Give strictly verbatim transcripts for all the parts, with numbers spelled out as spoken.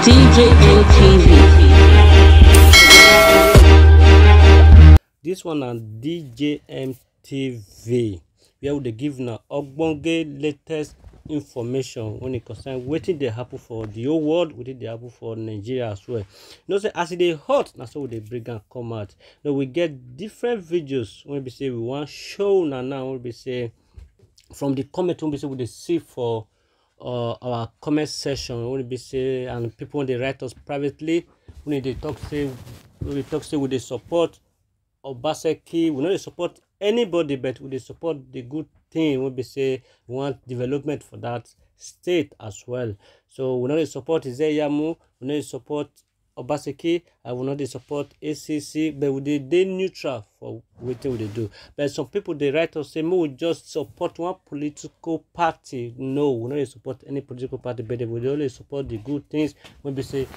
D J M T V. This one na D J M T V, where we dey give na ogbonge latest information when it concern wetin dey happen for the whole world, wetin dey happen for Nigeria as well. You know say as e dey hot, na so we dey bring am come out. Now we get different videos wey be say we wan show una now, wey be say from the comment wey be say we dey see for uh, our comment section, wey be say, and people wey dey write us privately, wey dey talk say, wey dey talk say we dey support Obaseki, we no dey support anybody, but we dey support the good thing wey be say we want development for that state as well. So we no dey support Izeyamu, we no dey support Obaseki, and we no dey support A C C, but we dey dey neutral for wetin we dey do. But some people dey write us say make we just support one political party. No, we no dey support any political party, but we dey only support the good things wey be say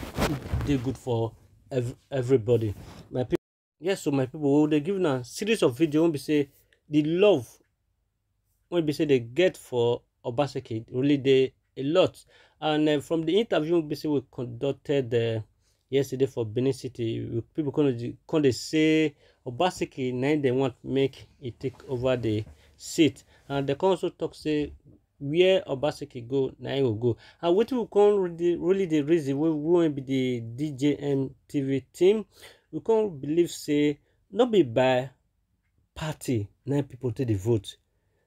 dey good for ev- everybody. My people, yes, so my people, we dey give na series of video wey be say the love wey be say they get for Obaseki really dey a lot. And uh, from the interview wey be say we conducted uh, yesterday for Benin City, we- people come dey come dey say Obaseki na im dem want make e take over the seat, and they come also talk say where Obaseki go na im go go. And wetin we come really, really the reason wey we wey be the D J M T V team, we come believe say no be by party na im people take dey vote,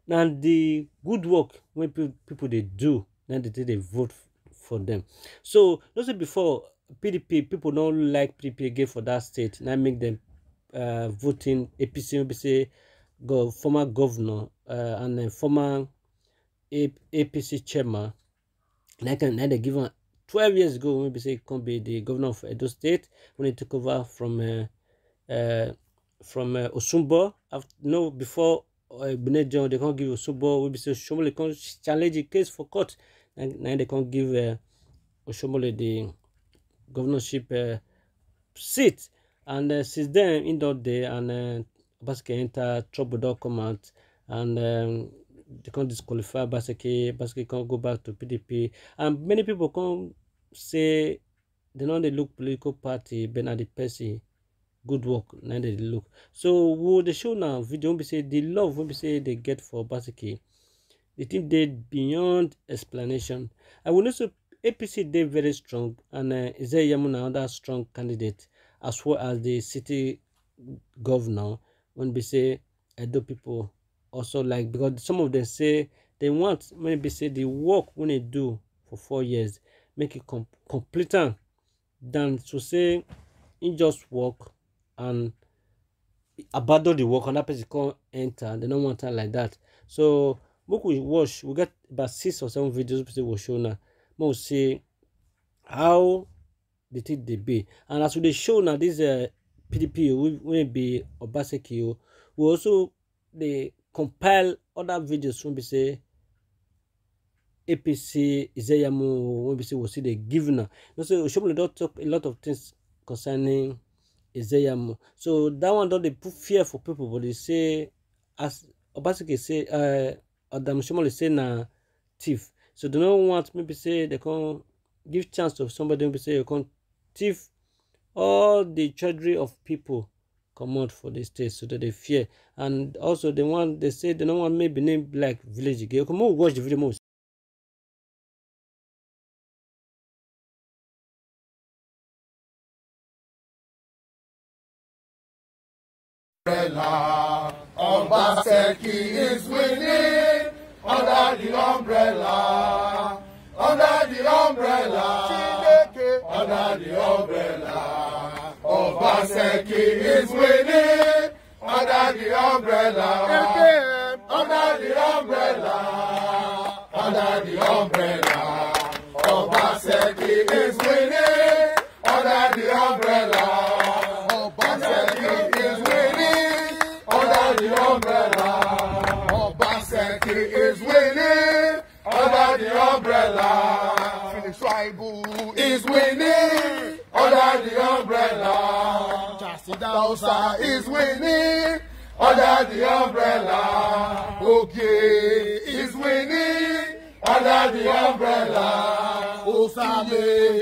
na the good work wey pe- people dey do na im dey take dey vote f- for them. So you know say before P D P, people no like P D P again for that state, na im make them uh, voting A P C wey be say go former governor uh, and uh, former A- A P C chairman, like na they give am twelve years ago wey be say e come be the governor of Edo State when he took over from uh, uh, from uh, Osunbo. After, no, before uh, Egbune John, they come give Osunbo, wey be say Osunbo come challenge the case for court. And now they come give uh, Osunbo the governorship uh, seat. And uh, since then, he don dey and uh, Obaseki enter, trouble don come out, and um, they come disqualify Obaseki. Obaseki come go back to P D P, and many people come say they no dey look political party, but na the person good work na dey look. So we dey show now video wey be say the love wey be say they get for Obaseki, the thing dey beyond explanation. And we know say A P C dey very strong, and uh, Izeyamu na another strong candidate, as well as the city governor, wey be say Edo people also like, because some of them say they want maybe say the work wey they do for four years, make it com- complete am, than to say he just work and abandon the work, another person come enter. They no want am like that. So make we watch. We get about six or seven videos wey we show now. Make we see how the thing dey be. And as we dey show now, this uh, P D P wey wey be Obaseki o, we also dey compile other videos wey be say A P C Izeyamu wey be say we see dey give now. You know say Oshomole don talk a lot of things concerning Izeyamu. So that one don dey put fear for people, but they say as Obaseki say, uh, Adam Oshomole say na thief. So they no want maybe say they come give chance to somebody maybe say you come thief all the treasury of people comot for the state, so that they fear. And also they want, they say they no want maybe name like village again. Okay, make we watch the video, make we see. Umbrella. Obaseki is winning under the umbrella. Under the umbrella. Chineke. Under the umbrella. Obaseki is winning under the umbrella. Under the umbrella. Under the umbrella. Obaseki is winning under the umbrella. Obaseki is winning under the umbrella. Obaseki is winning under the umbrella. Felix Shaibu is winning under the umbrella. Charles Idahosa is winning under the umbrella. Ogie is winning under the umbrella. Osu Same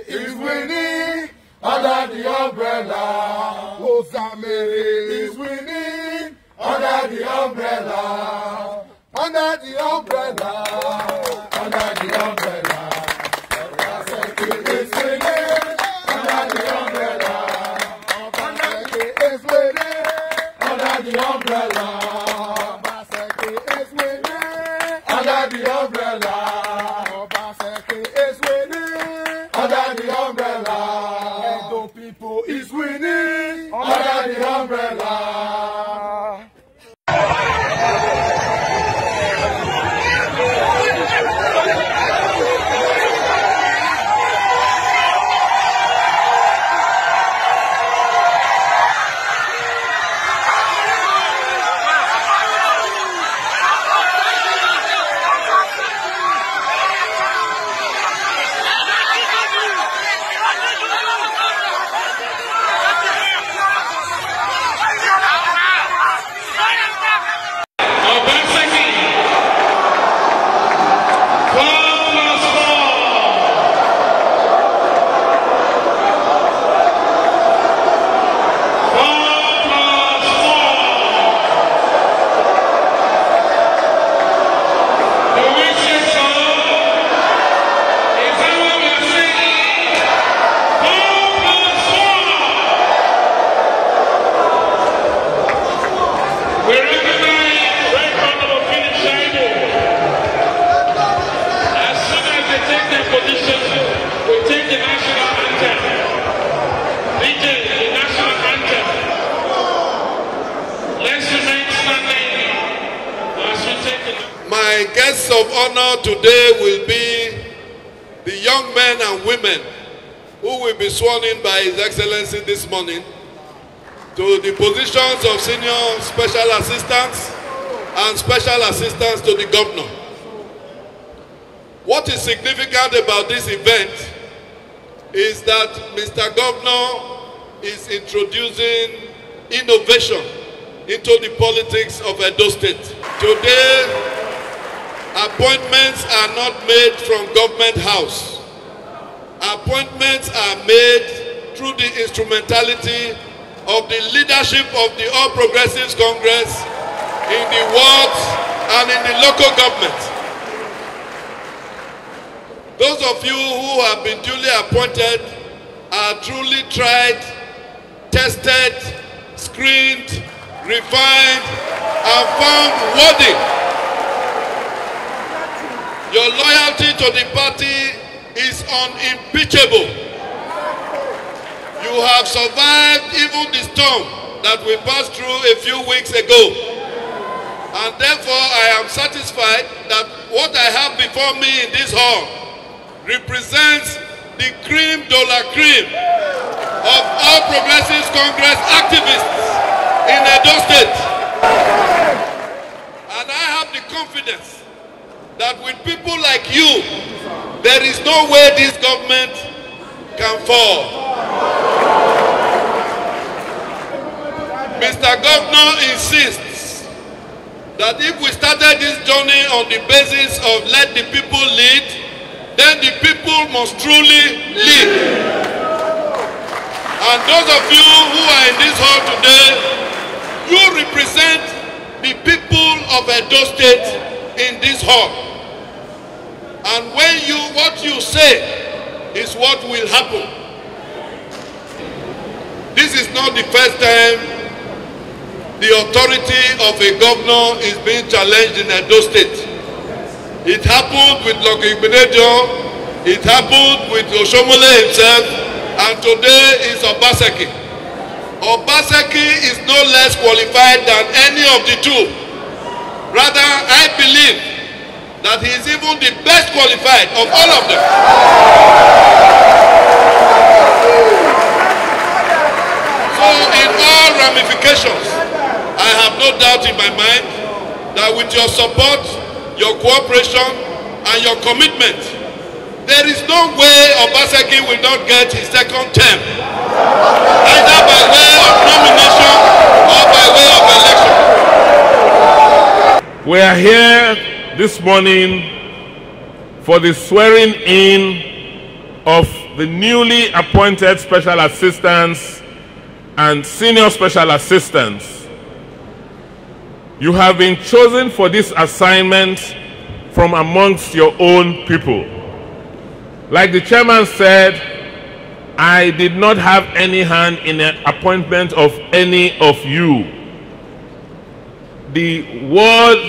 is winning under the umbrella. Oh, Same is winning under the umbrella. Under the umbrella. Under the umbrella. Obaseki is winning under the umbrella. Obaseki is winning under the umbrella. Obaseki is winning under the umbrella. Obaseki is winning under the umbrella. Edo people is winning under the umbrella. Obaseki, four plus four. Four plus four. Do we say so? Is that what we are saying? Four plus four. We recognize Right Honorable Philip Shaibu. As soon as they take their position, we take the national anthem. D J, the national anthem. Let's remain standing as we take the My guests of honor today will be the young men and women who will be sworn in by His Excellency this morning to the positions of Senior Special Assistants and Special Assistants to the Governor. What is significant about this event is that Mister Governor is introducing innovation into the politics of Edo State. Today, appointments are not made from government house. Appointments are made through the instrumentality of the leadership of the All Progressives Congress in the wards and in the local government. Those of you who have been duly appointed are truly tried, tested, screened, refined, and found worthy. Your loyalty to the party is unimpeachable. You have survived even the storm that we passed through a few weeks ago. And therefore, I am satisfied that what I have before me in this hall represents the cream de la cream of All Progressives Congress activists in Edo State. And I have the confidence that with people like you, there is no way this government can fall. Mister Governor insists that if we started this journey on the basis of let the people lead, then the people must truly lead. And those of you who are in this hall today, you represent the people of Edo State in this hall. And when you, what you say is what will happen. This is not the first time the authority of a governor is being challenged in Edo State. It happened with Lucky Igbenedion, it happened with Oshomole himself, and today is Obaseki. Obaseki is no less qualified than any of the two. Rather, I believe that he is even the best qualified of all of them. So, in all ramifications, I have no doubt in my mind that with your support, your cooperation, and your commitment, there is no way Obaseki will not get his second term, either by way of nomination or by way of election. We are here this morning for the swearing in of the newly appointed special assistants and senior special assistants. You have been chosen for this assignment from amongst your own people. Like the chairman said, I did not have any hand in the appointment of any of you. The ward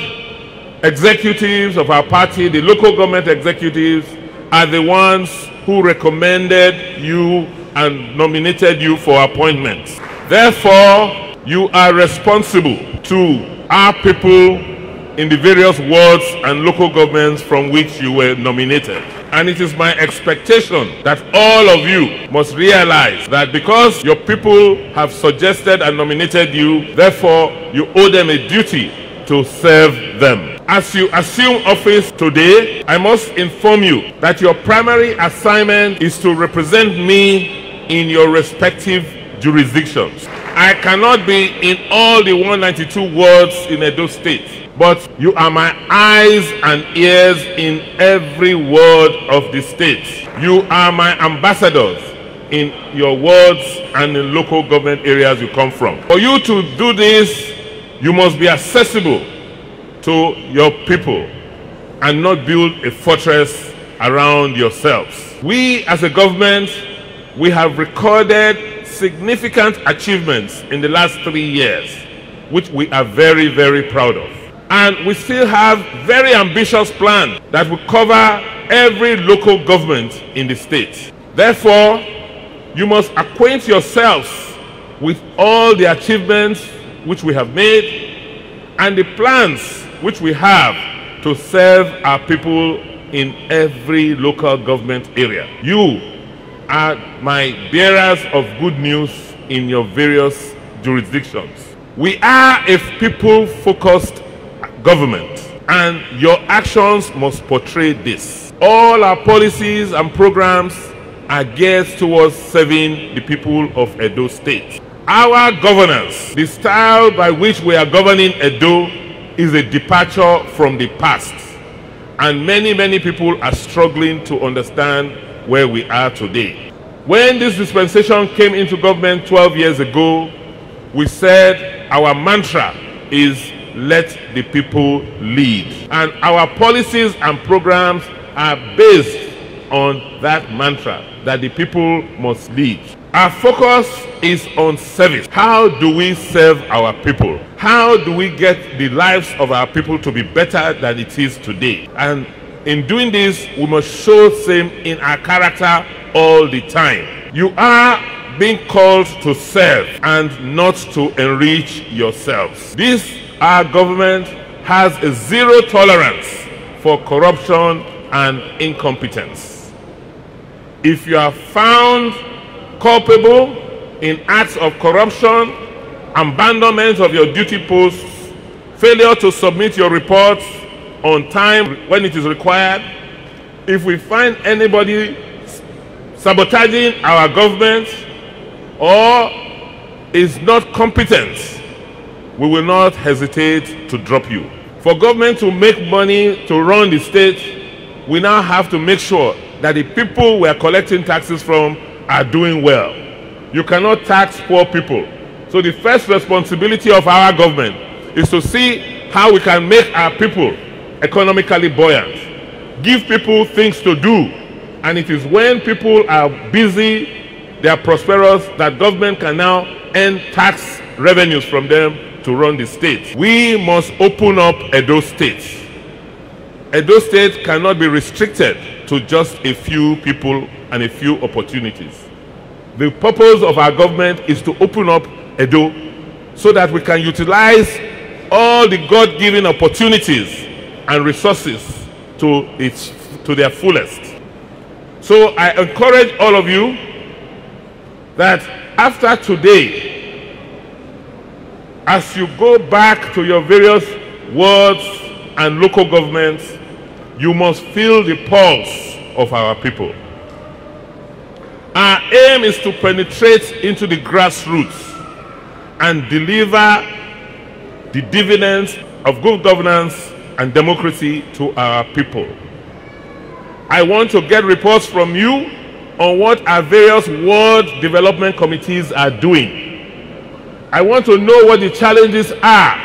executives of our party, the local government executives, are the ones who recommended you and nominated you for appointments. Therefore, you are responsible to our people in the various wards and local governments from which you were nominated. And it is my expectation that all of you must realize that because your people have suggested and nominated you, therefore you owe them a duty to serve them. As you assume office today, I must inform you that your primary assignment is to represent me in your respective jurisdictions. I cannot be in all the one ninety-two wards in Edo State, but you are my eyes and ears in every ward of the state. You are my ambassadors in your wards and in local government areas you come from. For you to do this, you must be accessible to your people and not build a fortress around yourselves. We as a government, we have recorded significant achievements in the last three years, which we are very, very proud of. And we still have very ambitious plans that will cover every local government in the state. Therefore, you must acquaint yourselves with all the achievements which we have made and the plans which we have to serve our people in every local government area. You are my bearers of good news in your various jurisdictions. We are a people-focused government, and your actions must portray this. All our policies and programs are geared towards serving the people of Edo State. Our governance, the style by which we are governing Edo, is a departure from the past, and many, many people are struggling to understand where we are today. When this dispensation came into government twelve years ago, we said our mantra is "Let the people lead." And our policies and programs are based on that mantra, that the people must lead. Our focus is on service. How do we serve our people? How do we get the lives of our people to be better than it is today? And in doing this, we must show same in our character all the time. You are being called to serve and not to enrich yourselves. This, our government has a zero tolerance for corruption and incompetence. If you are found culpable in acts of corruption, abandonment of your duty posts, failure to submit your reports on time when it is required, if we find anybody sabotaging our government or is not competent, we will not hesitate to drop you. For government to make money to run the state, we now have to make sure that the people we are collecting taxes from are doing well. You cannot tax poor people. So the first responsibility of our government is to see how we can make our people economically buoyant, give people things to do, and it is when people are busy, they are prosperous, that government can now earn tax revenues from them to run the state. We must open up Edo State. Edo State cannot be restricted to just a few people and a few opportunities. The purpose of our government is to open up Edo so that we can utilize all the God-given opportunities and resources to its, to their fullest. So I encourage all of you that after today, as you go back to your various wards and local governments, you must feel the pulse of our people. Our aim is to penetrate into the grassroots and deliver the dividends of good governance and democracy to our people. I want to get reports from you on what our various ward development committees are doing. I want to know what the challenges are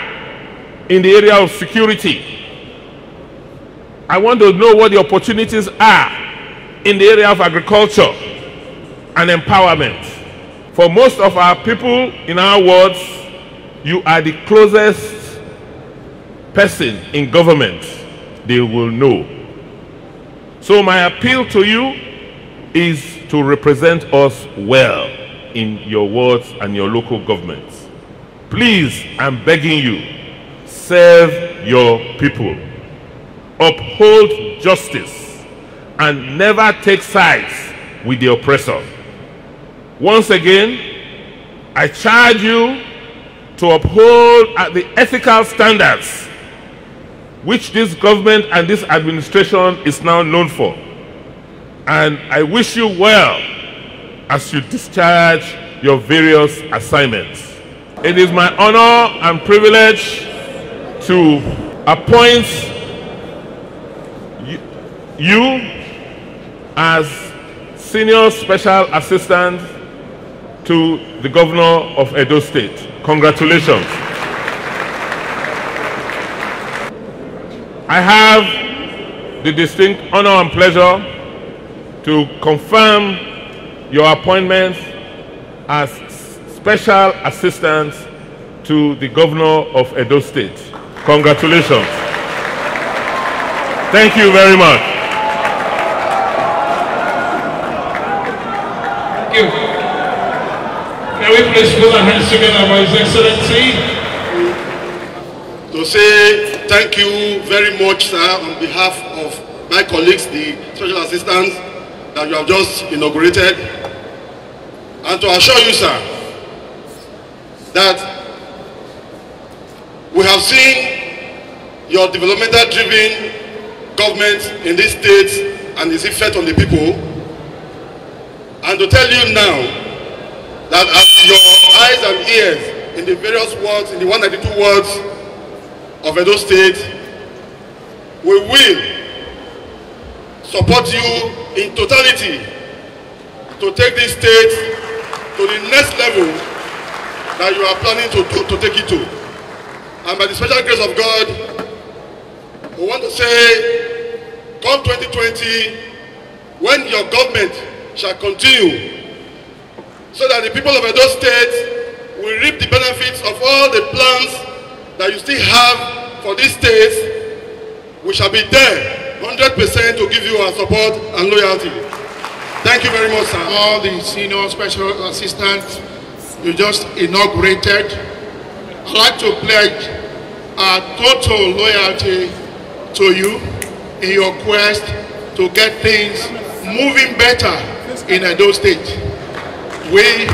in the area of security. I want to know what the opportunities are in the area of agriculture and empowerment. For most of our people in our wards, you are the closest person in government they will know. So my appeal to you is to represent us well in your wards and your local governments. Please, I'm begging you, serve your people. Uphold justice and never take sides with the oppressor. Once again, I charge you to uphold, uh, the ethical standards which this government and this administration is now known for. And I wish you well as you discharge your various assignments. It is my honor and privilege to appoint y-, you as Senior Special Assistant to the Governor of Edo State. Congratulations. I have the distinct honor and pleasure to confirm your appointment as Special Assistant to the Governor of Edo State. Congratulations. Thank you very much. Thank you. Can we please put our hands together for His Excellency? To say thank you very much, sir, on behalf of my colleagues, the special assistants that you have just inaugurated, and to assure you, sir, that we have seen your developmental driven government in this state and its effect on the people. And to tell you now that as your eyes and ears in the various wards, in the one ninety-two wards of Edo State, we will support you in totality to take this state to the next level that you are planning to do, to take it to. And by the special grace of God, we want to say, come twenty twenty, when your government shall continue, so that the people of Edo State will reap the benefits of all the plans that you still have for this state, we shall be there hundred percent to give you our support and loyalty. Thank you very much, sir. All the senior special assistants you just inaugurated, I'd like to pledge our total loyalty to you in your quest to get things moving better in Edo State. We,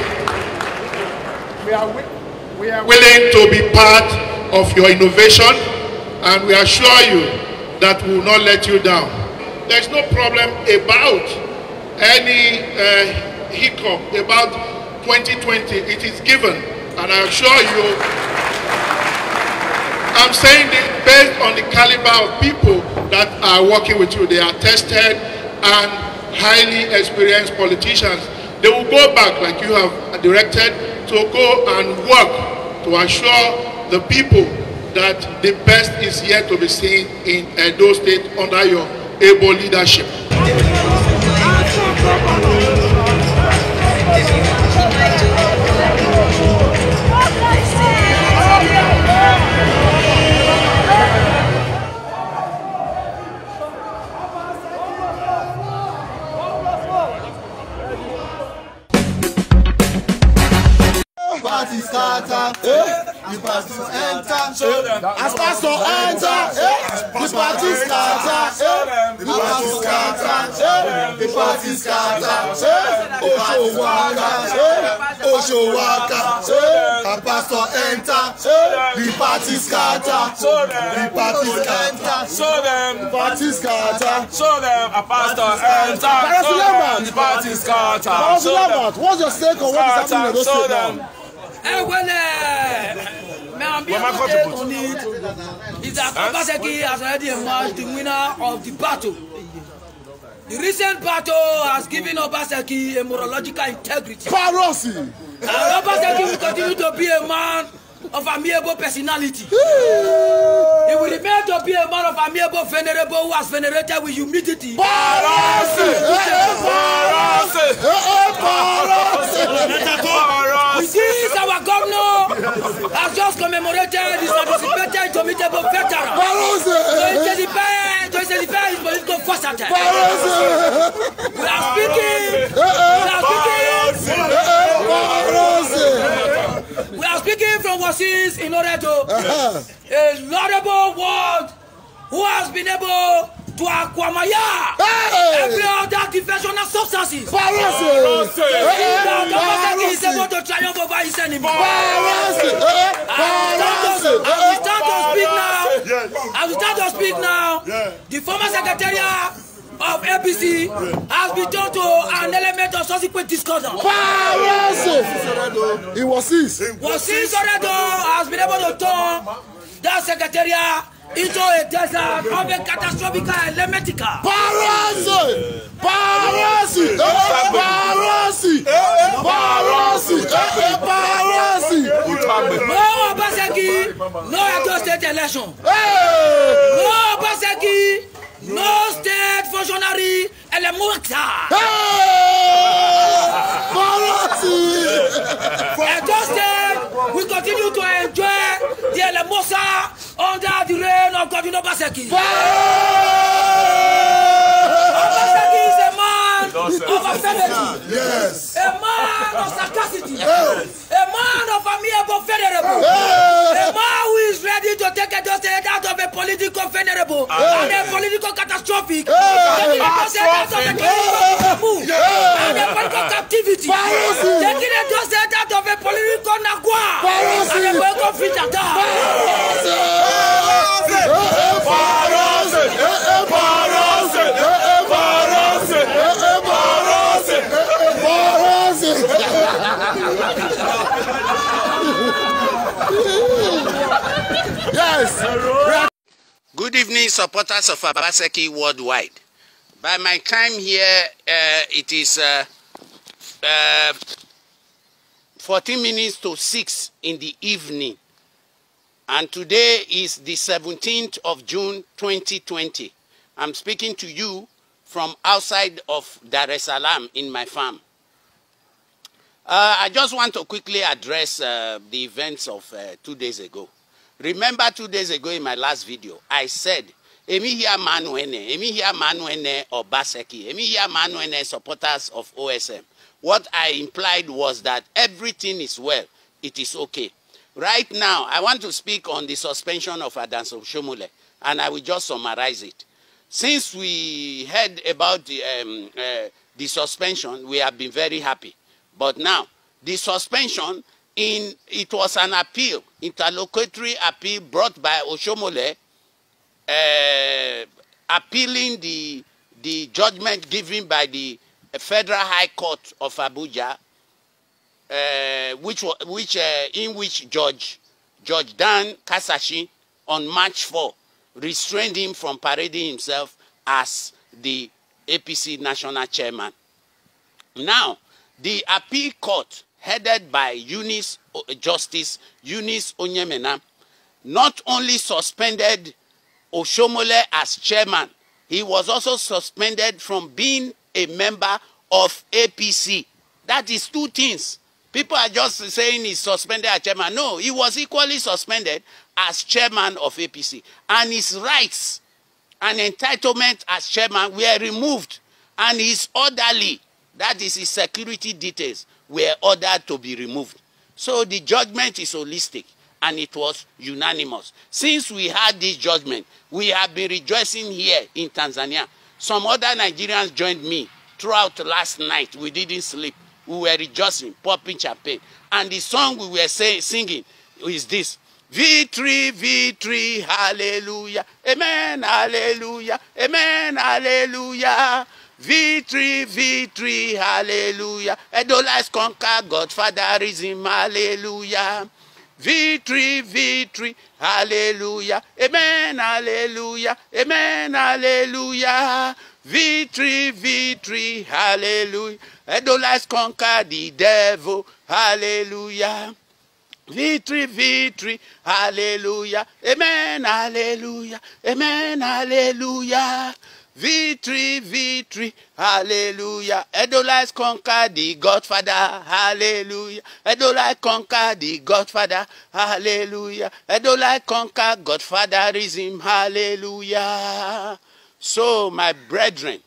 we are wi- we are willing to be part of your innovation, and we assure you that we will not let you down. There's no problem about any uh, hiccup about twenty twenty. It is given, and I assure you, I'm saying this based on the caliber of people that are working with you. They are tested and highly experienced politicians. They will go back, like you have directed, to go and work to assure the people that the best is yet to be seen in Edo State under your able leadership. Party scatter, eh? The pastor enter, eh? As pastor enter, eh? The party scatter, eh? The pastor scatter, eh? The party scatter, eh? Osho waka, eh? Osho waka, eh? A pastor enter, eh? The party scatter, the party scatter, Show them, party scatter. Show them, a pastor enter. Barrister Show them, Lamat. The party scatter. Barrister Show them. Lamat, what's your take on what is happening in Edo Show State them. Now? Eh, well, eh, my Well, my take contribute. On it is that Obaseki has already emerged the winner of the battle. The recent battle has given Obaseki a morological integrity. Parosi! And Obaseki will continue to be a man of amiable personality. He will remain to be a man of amiable, venerable, who has venerated with humility. Parosi! Eh, eh, parosi! Eh, eh, parosi! With this, our governor has just commemorated his anticipated indomitable veteran. Parosi! To intensify, to intensify his political force attack. Parosi! We are speaking. We are speaking. We are speaking from Wasis in Oredo. A laudable word who has been able to acquire every other defectional substances. Parosi! That Obaseki is able to triumph over his enemy. Parosi! As we start to, as we start to speak now, as we start to speak now, the former secretariat of A P C has been turned to an element of subsequent discussion. Parosi! It was this. Wasis Oredo has been able to turn that secretariat into a desert of a catastrophic and lemetical. Parosi! Parosi! Eh, parosi! Parosi! Eh, eh, parosi! No Obaseki, no Edo State election. Hey! No Obaseki, no state functionary Elemosa. Hey! Parosi! Edo State will continue to enjoy the Elemosa under the reign of Godwin Obaseki. Obaseki is a man of obscenity. Yes. A man of sarcasm. Yes. A man of amiable venerable. Hey! A man who is ready to take Edo State out of a political venerable and a political catastrophic. Hey! Taking Edo State out of a political move and a political captivity. Taking Edo State out of a political nagua and a political fit attack. Yes. Good evening, supporters of Obaseki worldwide. By my time here, uh, it is uh, uh, fourteen minutes to six in the evening, and today is the seventeenth of June twenty twenty. I'm speaking to you from outside of Dar es Salaam in my farm. Uh, I just want to quickly address uh, the events of uh, two days ago. Remember, two days ago in my last video, I said, "Emi here Manuene, Emi here Manuene Obaseki, Emi here Manuene supporters of O S M." What I implied was that everything is well, it is okay. Right now, I want to speak on the suspension of Adams Oshomole, and I will just summarize it. Since we heard about the, um, uh, the suspension, we have been very happy. But now, the suspension, in it was an appeal, interlocutory appeal brought by Oshomole, uh, appealing the the judgment given by the Federal High Court of Abuja, uh, which wa- which uh, in which Judge Judge Dan Kasashi on March four restrained him from parading himself as the A P C national chairman. Now, the appeal court, headed by Eunice, Justice Eunice Onyemena, not only suspended Oshomole as chairman, he was also suspended from being a member of A P C. That is two things. People are just saying he's suspended as chairman. No, he was equally suspended as chairman of A P C, and his rights and entitlement as chairman were removed, and his orderly, that is his security details, were ordered to be removed. So the judgment is holistic, and it was unanimous. Since we had this judgment, we have been rejoicing here in Tanzania. Some other Nigerians joined me throughout last night. We didn't sleep. We were rejoicing, popping champagne. And the song we were say, singing is this: "Victory, victory, hallelujah. Amen, hallelujah. Amen, hallelujah. Victory, victory, hallelujah. Edo lies conquer, Godfatherism, hallelujah. Victory, victory, hallelujah. Amen, hallelujah. Amen, hallelujah. Victory, victory, hallelujah. Edolites conquer the devil, hallelujah. Victory, victory, hallelujah. Amen, hallelujah. Amen, hallelujah. Victory, victory, hallelujah. Edolites conquer the Godfather, hallelujah. Edolites conquer the Godfather, hallelujah. Edolites conquer Godfatherism, hallelujah. So, my brethren,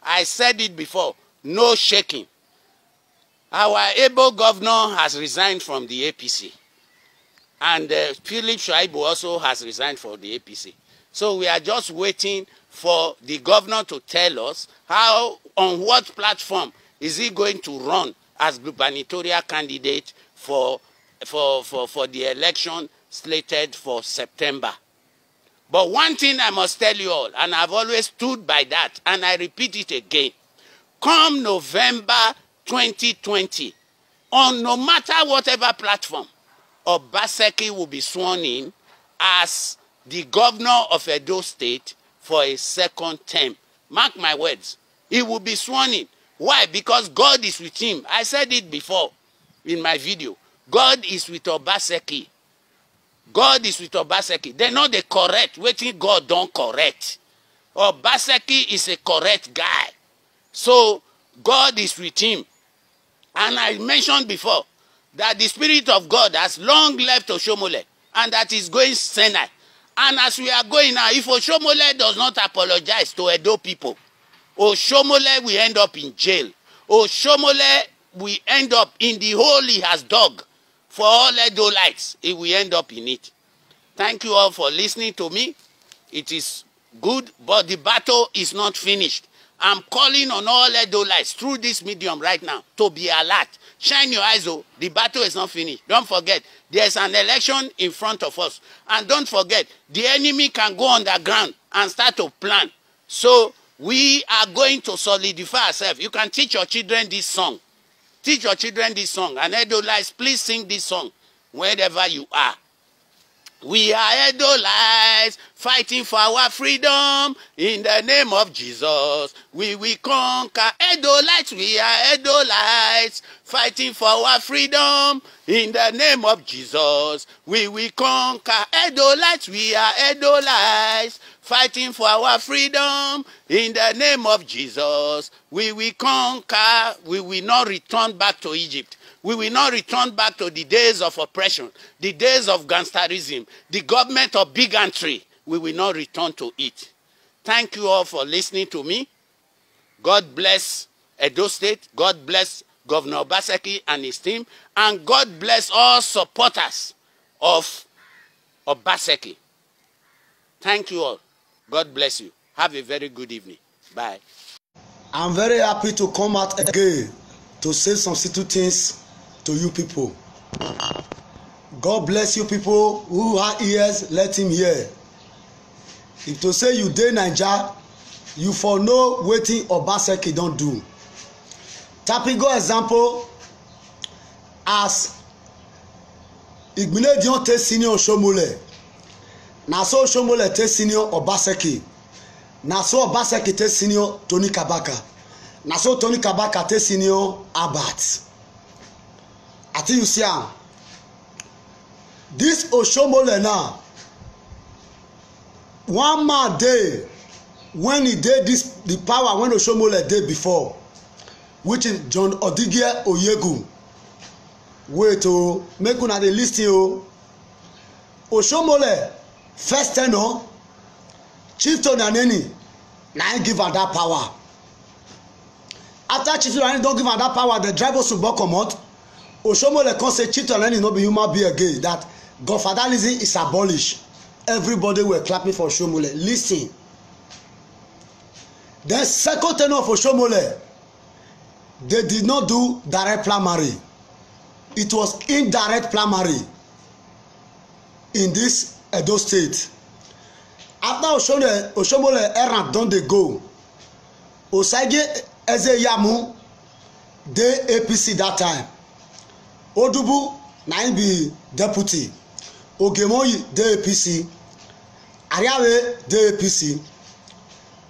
I said it before, no shaking. Our able governor has resigned from the A P C, and uh, Philip Shuaibu also has resigned from the A P C. So we are just waiting for the governor to tell us how, on what platform is he going to run as gubernatorial candidate for, for, for, for the election slated for September. But one thing I must tell you all, and I've always stood by that, and I repeat it again. Come November twenty twenty, on no matter whatever platform, Obaseki will be sworn in as the governor of Edo State for a second term. Mark my words, he will be sworn in. Why? Because God is with him. I said it before in my video. God is with Obaseki. God is with Obaseki. Dem no dey correct wetin God don correct. Obaseki is a correct guy. So God is with him. And I mentioned before that the Spirit of God has long left Oshomole and that is going Senai. And as we are going now, if Oshomole does not apologize to Edo people, Oshomole will end up in jail. Oshomole will end up in the hole he has dug. For all Edolites, he will end up in it. Thank you all for listening to me. It is good, but the battle is not finished. I'm calling on all Edolites through this medium right now to be alert. Shine your eyes, oh, the battle is not finished. Don't forget, there's an election in front of us. And don't forget, the enemy can go underground and start to plan. So we are going to solidify ourselves. You can teach your children this song. Teach your children this song. And Edolites, please sing this song wherever you are. We are Edolites fighting for our freedom in the name of Jesus. We will conquer. Edolites, we are Edolites fighting for our freedom in the name of Jesus. We will conquer. Edolites, we are Edolites fighting for our freedom in the name of Jesus. We will conquer. We will not return back to Egypt. We will not return back to the days of oppression, the days of gangsterism, the government of bigotry. We will not return to it. Thank you all for listening to me. God bless Edo State. God bless Governor Obaseki and his team. And God bless all supporters of Obaseki. Thank you all. God bless you. Have a very good evening. Bye. I'm very happy to come out again to say some simple things to you people. God bless you people who have ears, let him hear. If to say you dey Naija, you for know wetin Obaseki don do. Tapping go example as Igbinedion take senior Oshomole. Na so Oshomole take senior Obaseki. Na so Obaseki take senior Tony Kabaka. Na so Tony Kabaka take senior Albert. I think you see am. This Oshomole now, one man dey when he dey this the power when Oshomole dey before, which is John Odigie Oyegu. Wait o, make una dey listen o. Oshomole first tenure, Chief Tony Aneni na him give am that power. After Chief Tony Aneni don give am that power, dem drive Osunbo comot. Oshomole come say Chief Tony Aneni no be human being again, that godfatherism is abolished. Everybody were clapping for Oshomole. Listen. Then second tenure of Oshomole, they did not do direct primary. It was indirect primary in this Edo State. After Oshomole, Oshomole errand don dey go, Osagie Ezeyamu dey A P C that time. Odubu na him be deputy. Ogemoyi dey A P C. Ariawe dey A P C.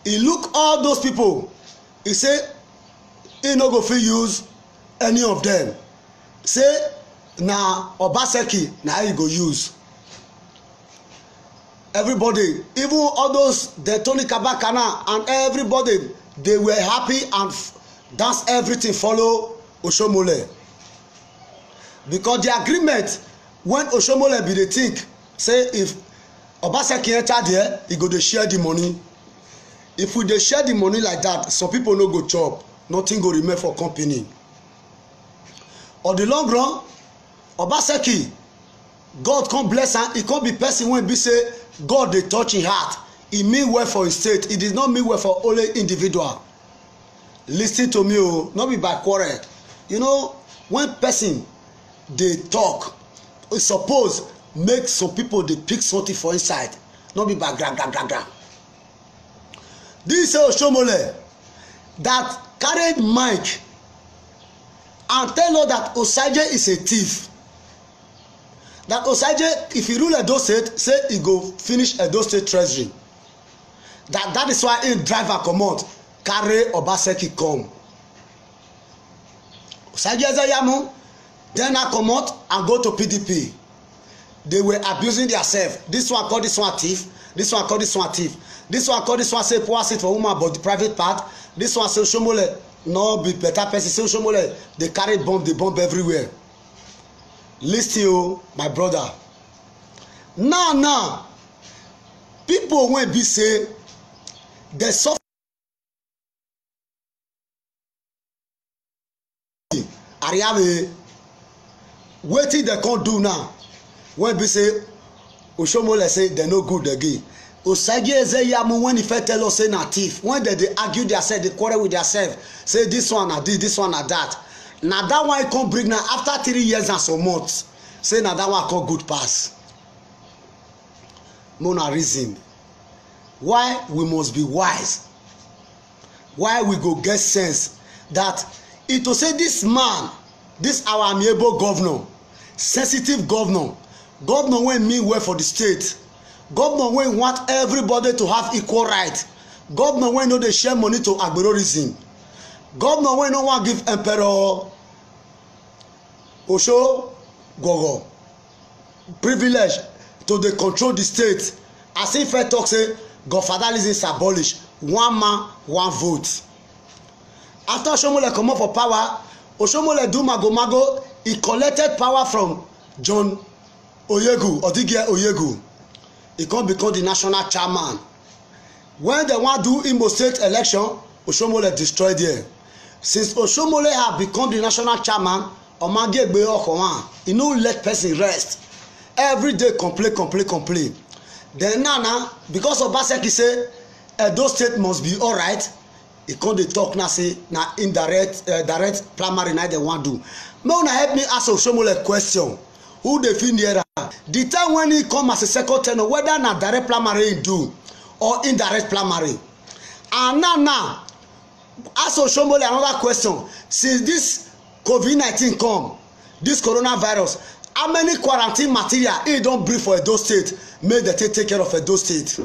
He look all those people, he say he no go fit use any of them. Say na Obaseki na he go use. Everybody, even all those, the Tony Kabakana and everybody, they were happy and f- dance everything follow Oshomole. Because the agreement, when Oshomole be dey think say if Obaseki enter there, he go dey share the money. If we dey share the money like that, some people no go chop, nothing go remain for company. On the long run, Obaseki, God come bless am, he come be person wey be say God dey touch him heart. He mean well for his state, he did not mean well for only individual. Listen to me o, no be by quarrel. You know, when person dey talk, e suppose make some people dey pick something for inside, no be by gra gra gra gra. This say Oshomole that carried mic and tell us that Osaje is a thief. That Osaje, if he rule Edo State, say he go finish Edo State treasury. That that is why he drive her comot, carry Obaseki come. Osaje Ezeyamu then I comot and go to P D P. They were abusing themselves. This one call this one thief. This one call this one thief. This one call this one say poor seat for woman but the private part. This one say Oshomole no be better person. Say Oshomole they carry bomb, they bomb everywhere. Listen o, my brother. Now now, people wey be say they suffer Ariave, wetin dem come do now? When be say Oshomole say dem no good again. Osagie Ezeyamu, when he first tell us say na thief, when dem dey argue theirself, dey quarrel with theirself, say this one na this, this one na that. Na that one he come bring now after three years and some months. Say na that one come good pass. Make una reason. Why we must be wise? Why we go get sense that e to say this man, this our amiable governor, sensitive governor, governor wey mean well for the state, governor wey want everybody to have equal right, governor wey no dey share money to agberorism, governor wey no wan give emperor Osho Gogo privilege to dey control the state, as he first talk say godfatherism is abolished, one man, one vote. After Oshomole comot for power, Oshomole do mago mago, he collected power from John Oyegu, Odigie Oyegu. He come become the national chairman. When dem wan do Imo State election, Oshomole destroy there. Since Oshomole have become the national chairman, Omagegbe Okowan, he no let person rest. Every day complain, complain, complain. Then now, now, because Obaseki say Edo State must be alright, he come dey talk now say na indirect, uh, direct primary na dem wan do. Make una help me ask Oshomole question. Who dey fit near am? The time when he come as a second tenor, whether na direct primary he do or indirect primary. And now, now, ask Oshomole another question. Since this COVID nineteen come, this coronavirus, how many quarantine material he don bring for Edo State? Make dem take take care of Edo State.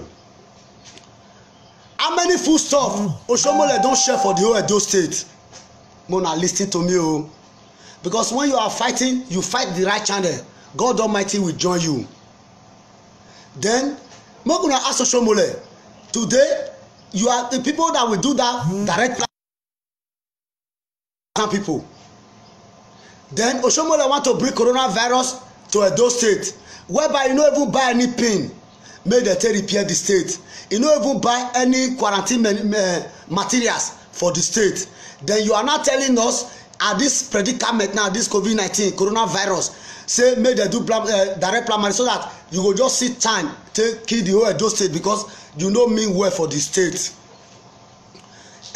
How many foodstuff Oshomole don share for the whole Edo State? Make una listen to me o. Because when you are fighting, you fight the right channel. God Almighty will join you. Then, make una ask Oshomole. Today, you are the people that will do that direct plan people. Then Oshomole want to bring coronavirus to Edo State, whereby you no even buy any pin. Make dem take repair the state. You no even buy any quarantine ma- ma- materials for the state. Then you are not telling us at this predicament now, this COVID nineteen coronavirus, say make dem do plam- uh, direct primary so that you go just see time take kill the whole Edo State because you no mean well for the state.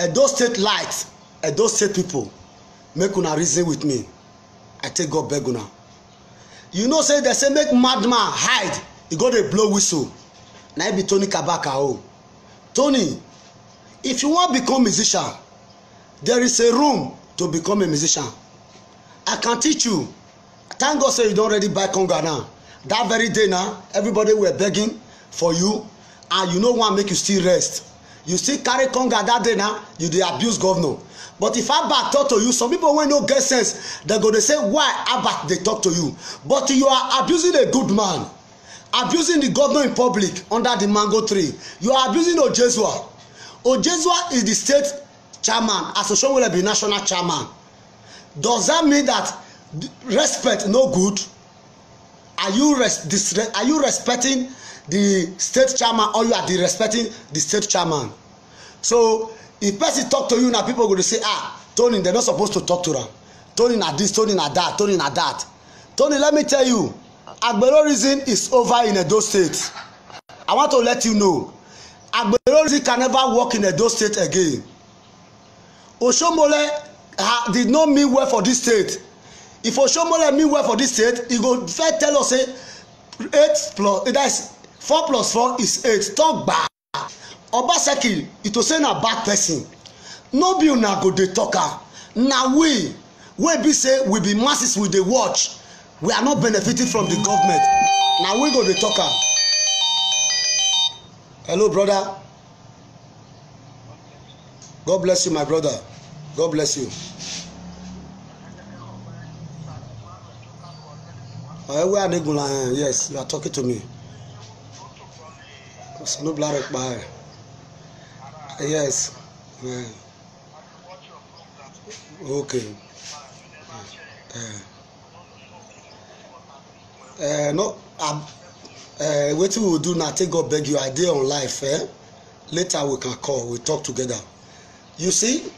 Edo State light, Edo State people, make una reason with me. I take God beg una. You know say dem say make madman hide, e go dey blow whistle. Na im be Tony Kabaka o. Tony, if you wan become musician, there is a room to become a musician. I can teach you. Thank God say you don already buy conga now. That very day now, everybody were begging for you, and you no wan make you still rest. You still carry conga that day now, you dey abuse governor. But if Abba talk to you, some people wey no get sense, dem go dey say, "Why Abba dey talk to you?" But you are abusing a good man, abusing the governor in public under the mango tree. You are abusing Ojezua. Ojezua is the state chairman, as Oshomole be national chairman. Does that mean that respect no good? Are you res- disre- are you respecting the state chairman, or you are disrespecting the state chairman? So if person talk to you now, people go to say, "Ah, Tony, they're not supposed to talk to them. Tony na this, Tony na that, Tony na that." Tony, let me tell you, Agbero reason is over in Edo State. I want to let you know, Agbero reason can never work in Edo State again. Oshomole ha- did not mean well for this state. If Oshomole mean well for this state, he go first tell us say eight plus, that is four plus four is eight. Talk back. Obaseki, it was say na bad person. No be una go dey talk am. Na we, we be say we be masses, we dey watch. We are not benefiting from the government. Na we go dey talk am. Hello, brother. God bless you, my brother. God bless you. Eh, where are they going? Eh, yes, you are talking to me. Sanu Blarek Bae. Yes. Eh. Okay. Eh. Eh, no, um, uh, wetin we will do now, take God beg you, I dey on life, eh? Later we can call, we talk together. You see?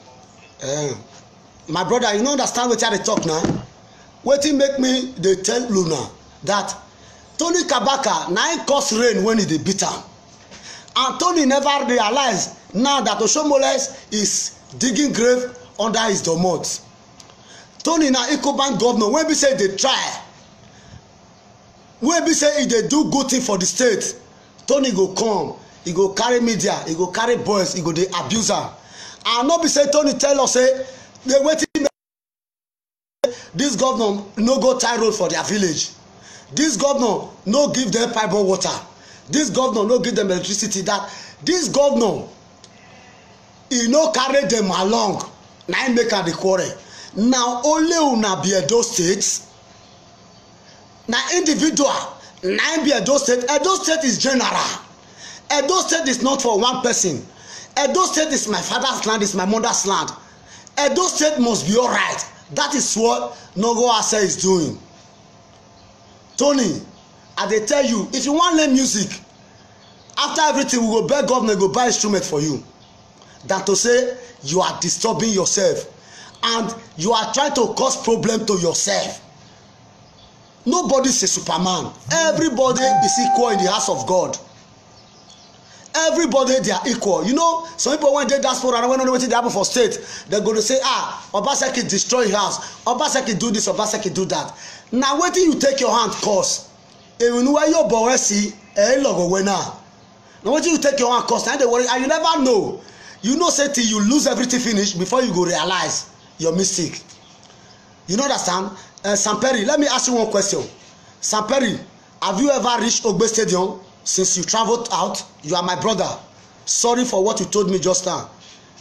Eh, my brother, you no understand wetin I dey talk now? Wetin make me dey tell una that Tony Kabaka na him cause rain when he dey beat am. And Tony never realize now that Oshomoles is digging grave under his domot. Tony na Ecobank governor wey be say e dey try, wey be say e dey do good thing for the state. Tony go come, e go carry media, e go carry boys, e go dey abuse am. And no be say Tony tell us say the wetin this governor no go tie road for their village. This governor no give them pipe water. This governor no give them electricity. That this governor, e no carry them along. Na im make am dey quarrel. Na only una be Edo State. Na individual na im be Edo State. Edo State is general. Edo State is not for one person. Edo State is my father's land, is my mother's land. Edo State must be alright. That is what Nogo Ase is doing. Tony, I dey tell you, if you wan learn music, after everything, we go beg government go buy instrument for you, than to say you are disturbing yourself and you are trying to cause problem to yourself. Nobody is a Superman. Everybody is equal in the house of God. Everybody, they are equal. You know, some people when they diaspora and when know wetin dey happen for state, they go to say, "Ah, Obaseki destroy his house. Obaseki do this, Obaseki do that." Now, wetin you take your hand cause? Ewinuwa yo bowesi, eh, logo wena. Now, wetin you take your hand cause? Now they worry, and you never know. You know, say till you lose everything finish before you go realize your mistake. You know understand? Uh, Sam Perry, let me ask you one question. Sam Perry, have you ever reached Ogbe Stadium since you traveled out? You are my brother. Sorry for what you told me just now.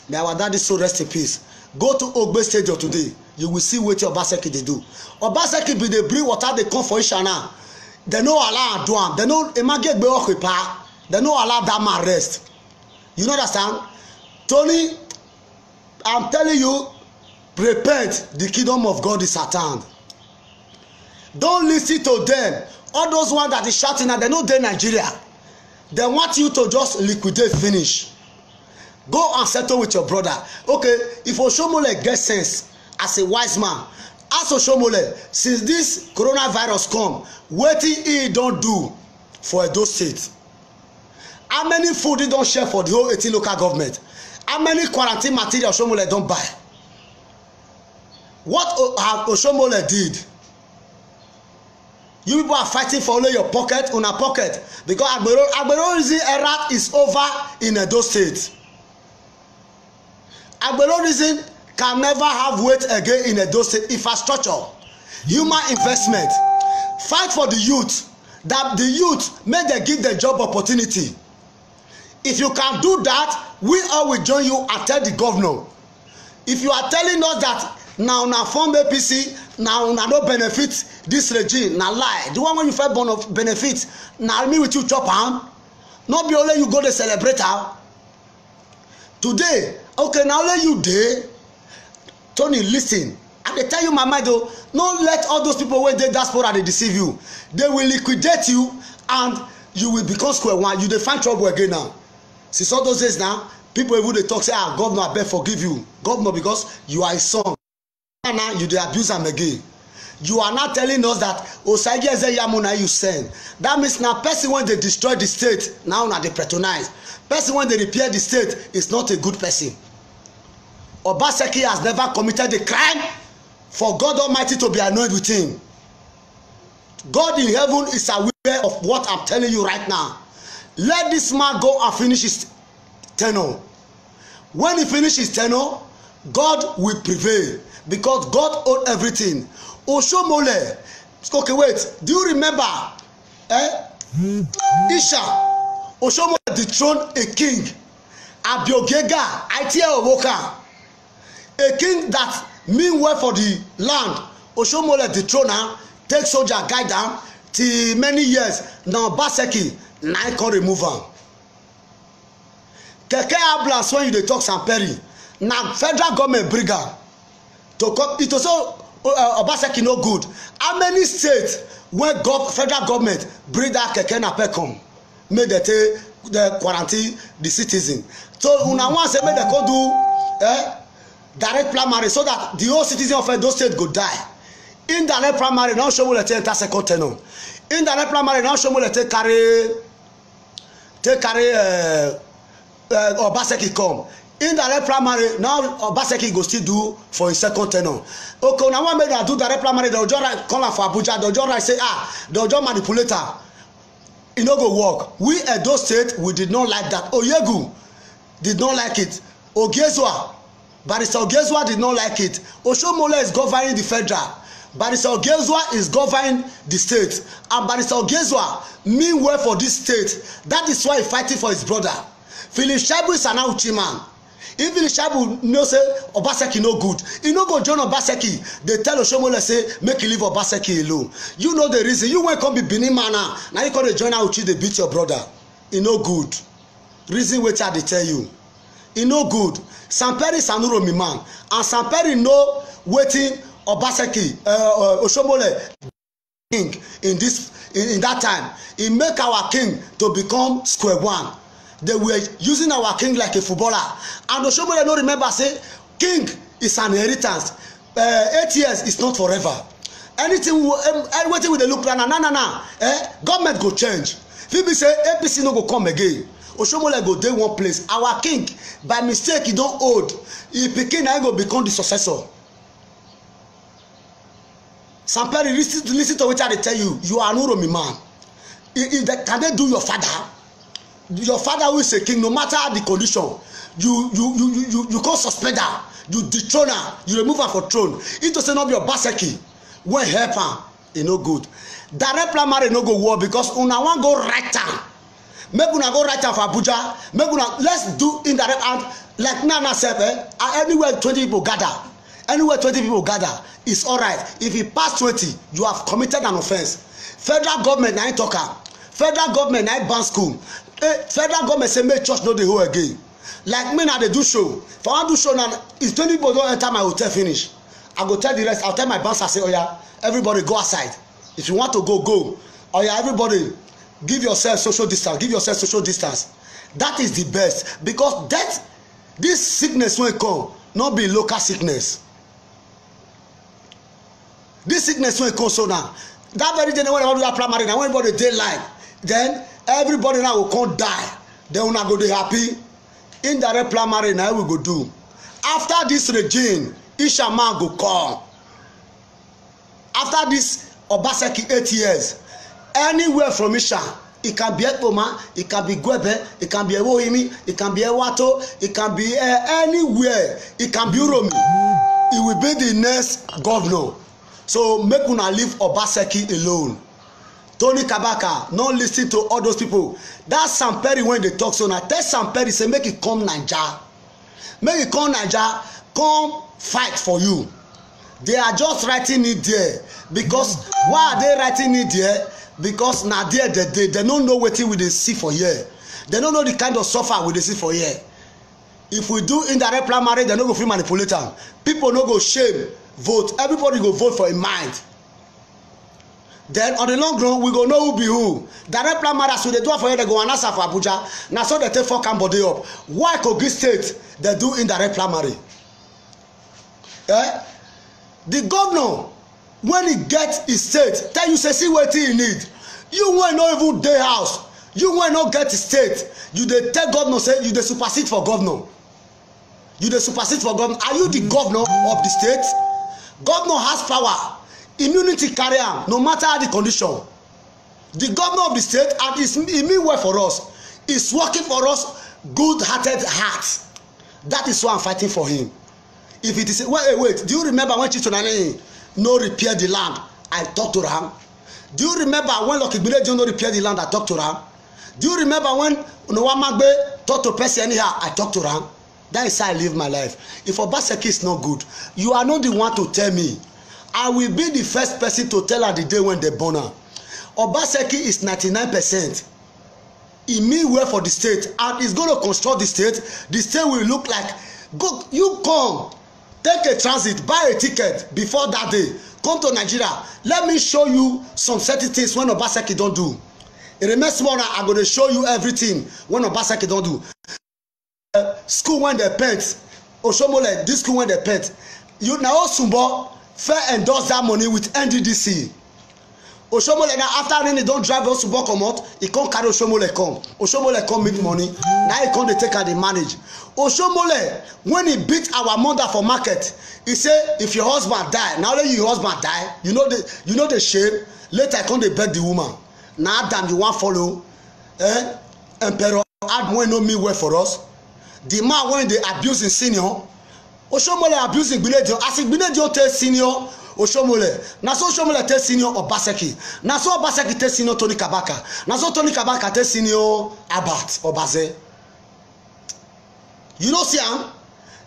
May our daddy so rest in peace. Go to Ogbe Stadium today. You will see wetin Obaseki dey do. Obaseki be dey bring water dey come for Ishana. They no allow am do am. They no emage gbe okipa. They no allow that man rest. You know understand? Tony, I'm telling you, repent. The kingdom of God is at hand. Don't listen to them. All those ones that is shouting, and they know they Nigeria. They want you to just liquidate, finish. Go and settle with your brother. Okay, if Oshomole get sense as a wise man, ask Oshomole, since this coronavirus come, wetin he don do for Edo State? How many food he don share for the whole eighteen local government? How many quarantine material Oshomole don buy? What O- have Oshomole did? You people are fighting for only your pocket, una pocket, because Agbero Agbero reason era is over in Edo State. Agbero reason can never have weight again in Edo State. Infrastructure, human investment, fight for the youth, that the youth make dem give the job opportunity. If you can do that, we all will join you and tell the governor. If you are telling us that now una form A P C, now una no benefit this regime, na lie. The one when you first born of benefit, now me with you chop am. Not be only you go to celebrate am. Today, okay, now only you dey. Tony, listen. I dey tell you my mind o. No let all those people wey dey diaspora dey deceive you. They will liquidate you and you will become square one. You dey find trouble again now. Since all those days now, people even dey talk say, "Ah, governor, abeg forgive you, governor, because you are his son." Now, now you dey abuse am again. You are now telling us that Osagie Ezeyamu na you send. That means na person wey dey destroy the state, now na dey patronize. Person wey dey repair the state is not a good person. Obaseki has never committed a crime for God Almighty to be annoyed with him. God in heaven is aware of what I'm telling you right now. Let this man go and finish his tenure. When he finish his tenure, God will prevail because God own everything. Oshomole, okay, wait. Do you remember? Eh? Isha, Oshomole dethroned a king. Abiogega, Aitie Owoka. A king that mean well for the land. Oshomole dethrone am, take soldier guide am till many years. Now Obaseki, na him come remove am. Keke ambulance when you dey talk Samperi, na federal government bring am to come. It also, uh, Obaseki no good. How many states when gov federal government bring that keke napep come, make dem take the quarantine the citizen? So una wan say make dem come do, eh, direct primary so that the whole citizen of Edo State go die? Indirect primary, now Oshomole take enter second tenure. Indirect primary, now Oshomole take carry take carry uh, uh, Obaseki come. Indirect primary, now Obaseki go still do for his second tenure. Okay, now one make dem do direct primary, dem just write, call am for Abuja, dem just write say, ah, dem just manipulate am. E no go work. We Edo State, we did not like that. Oyegu did not like it. Ogiezua, Barrister Ogiezua did not like it. Oshomole is governing the federal. Barrister Ogiezua is governing the state. And Barrister Ogiezua mean well for this state. That is why he fighting for his brother. Philip Shaibu is an Auchi man. If Philip Shaibu know say Obaseki no good, he no go join Obaseki. They tell Oshomole say make he leave Obaseki alone. You know the reason. You wan come be Benin man now. Now you come dey join Auchi, dey beat your brother. E no good. Reason wetin I dey tell you. E no good. Samperi is an Uromi man, and Samperi know wetin Obaseki, uh, uh, Oshomole king in this in, in that time. He make our king to become square one. They were using our king like a footballer, and Oshomole no remember say king is an inheritance. Uh, eight years is not forever. Anything we, um, eh, wetin we dey look right now, na na na, eh, government go change. Fit be say A P C no go come again. Oshomole go dey one place. Our king, by mistake, he don old. Him pikin na him go become the successor. Samperi, listen, listen to wetin I dey tell you. You are an Uromi man. If, if they, can they do your father? Your father who is a king, no matter the condition, you you you you you, you come suspend am, you dethrone am, you remove am for throne. If to say no be Obaseki wey help am, e no good. Direct primary no go work because una wan go write am. Make una go write am for Abuja. Make una, let's do indirect, and like now now sef, eh, ah, anywhere twenty people gather, anywhere twenty people gather, it's alright. If e pass twenty, you have committed an offence. Federal government na him talk am. Federal government na him ban school. Eh, federal government say make church no dey hold again. Like me now, dey do show. If I wan do show now, if twenty people don enter my hotel finish, I go tell the rest. I'll tell my bouncer say, "Oya, everybody go outside. If you want to go, go. Oya, everybody, give yourself social distance. Give yourself social distance." That is the best, because death, this sickness wey come, no be local sickness. This sickness wey come so now, that very day when I wan do that primary, now when everybody dey line, then everybody now go come die. Then una go dey happy. Indirect primary na we go do. After this regime, Isha man go come. After this Obaseki eight years, anywhere from Isha, it can be Ekpoma, it can be Gwebe, it can be Ewohimi, it can be Ewato, it can be, eh, anywhere, it can be Uromi. He will be the next governor. So make una leave Obaseki alone. Tony Kabaka, no listen to all those people. That Sam Perry, when they talk so now, tell Sam Perry say make he come Naija. Make he come Naija, come fight for you. They are just writing it there. Because why are they writing it there? Because na there they dey. They no know wetin we dey see for here. They no know the kind of suffer we dey see for here. If we do indirect primary, they no go fit manipulate am. People no go shame vote. Everybody go vote for a mind. Then on the long run, we go know who be who. Direct primary, as we dey do am for here, they go announce am for Abuja. Na so they take fuck am body up. Why Kogi State they do indirect primary? Eh? The governor, when he get his state, tell you say see wetin he need. You wey no even dey house, you wey no get state, you dey tell governor say you dey supersede for governor. You dey supersede for governor. Are you the governor of the state? Governor has power. Immunity carry am, no matter how the condition. The governor of the state, and is, he mean well for us. Is working for us, good-hearted heart. That is why I'm fighting for him. If it is, wait, wait, do you remember when Chief Tonani no repair the land? I talk to am. Do you remember when Lucky Gbilejo no repair the land? I talk to am. Do you remember when Noah Magbe talk to person anyhow? I talk to am. That is how I live my life. If Obaseki is not good, you are not the one to tell me. I will be the first person to tell her the day when they born her. Obaseki is ninety-nine percent. He mean well for the state, and he's going to construct the state. The state will look like, go, you come, take a transit, buy a ticket before that day. Come to Nigeria. Let me show you some certain things when Obaseki don't do. It remains small now. I'm going to show you everything when Obaseki don't do. School when they paint, Oshomole, this school when they paint. You now Osumbo fair endorse that money with N D D C. Oshomole now, after rain, he don't drive Osumbo come out. He can't carry Oshomole come. Oshomole come make money. Now he can't take her the manage. Oshomole, when he beat our mother for market, he say, if your husband die, now let your husband die. You know the, you know the shame. Later I come dey beg the woman. Now damn, you want follow, eh? Emperor Adam wey no mean well for us. The man wey dey abuse him senior. Oshomole abuse Igbilejo. As Igbilejo take senior Oshomole, na so Oshomole take senior Obaseki. Na so Obaseki take senior Tony Kabaka. Na so Tony Kabaka take senior Albert Obaze. You know, see am?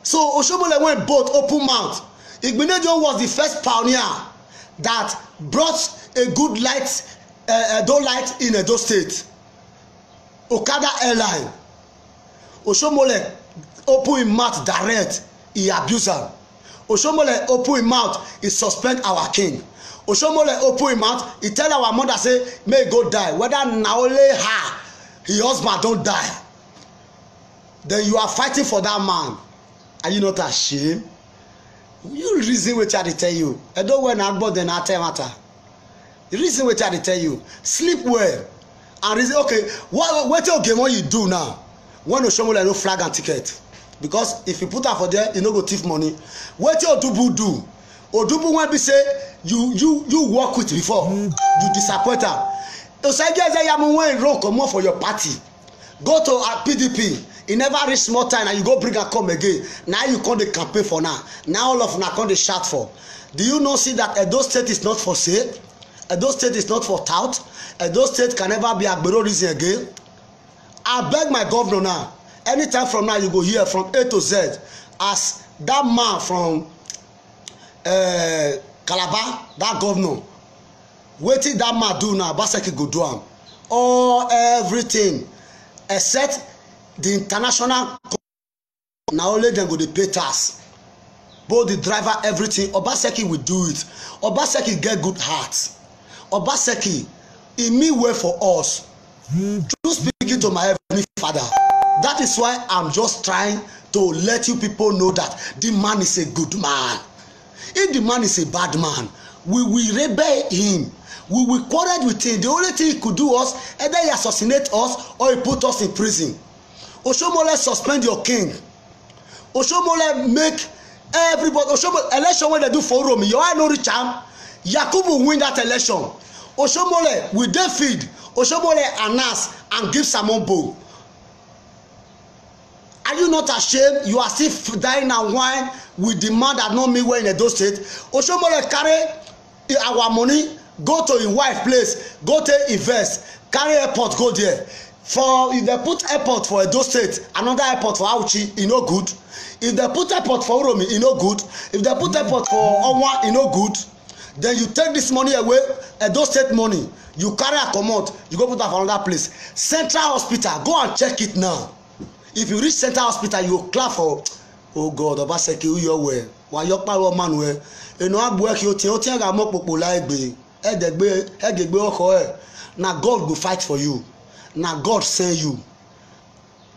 So Oshomole went both open mouth. Igbilejo was the first pioneer that brought a good light, uh, Edo light in Edo State. Okada Airline. Oshomole open him mouth direct, he abuse am. Oshomole open him mouth, he suspend our king. Oshomole open him mouth, he tell our mother say, may he go die. Whether na only her, his husband don't die. Then you are fighting for that man. Are you not ashamed? You reason wetin I dey tell you. I don't when I bought the matter. The reason wetin I dey tell you. Sleep well. And reason, okay, what, what your game what you do now? When Oshomole no flag and ticket. Because if you put her for there, you no go thief money. What your Odubu do? Odubu when be say you, you, you work with before, you disappoint her. Osage Ezeyamu when run comot for your party. Go to, uh, P D P. E never reach small time, and you go bring am come again. Now you come dey campaign for now. Now all of una come dey shout for. Do you not see that Edo State is not for sale? Edo State is not for tout. Edo State can never be Agbero reason again. I beg my governor now. Anytime from now, you go hear from A to Z as that man from, uh, Calabar, that governor. Wetin that man do now, Obaseki go do am. All everything except the international co-, na only dem go dey pay tax. Both the driver, everything, Obaseki will do it. Obaseki get good heart. Obaseki, he mean well for us. Through speaking to my heavenly father. That is why I'm just trying to let you people know that the man is a good man. If the man is a bad man, we will rebel him. We will quarrel with him. The only thing he could do us, either he assassinate us or he put us in prison. Oshomole, suspend your king. Oshomole, make everybody, Oshomole, election wey dem do for Uromi, your eye no reach am. Yakubu win that election. Oshomole, we dey field. Oshomole announce and give sermon bow. Are you not ashamed? You are still f-, dying and whine with the man that no mean well in Edo State. Oshomole carry our money, Go to im wife place, go take invest, carry airport go there. For if dem put airport for Edo State, another airport for Auchi, e no good. If dem put airport for Uromi, e no good. If dem put airport for Onwa, e no good. Then you take this money away, Edo State money, you carry am comot, you go put am for another place. Central Hospital, go and check it now. If you reach Central Hospital, you go clap for, oh God, Obaseki, who you well. Wa yo pa wo man we. E no agbo e ki o tin, o tin ga mo popo la egbe. E de gbe, e de gbe oko e. Na God go fight for you. Na God send you.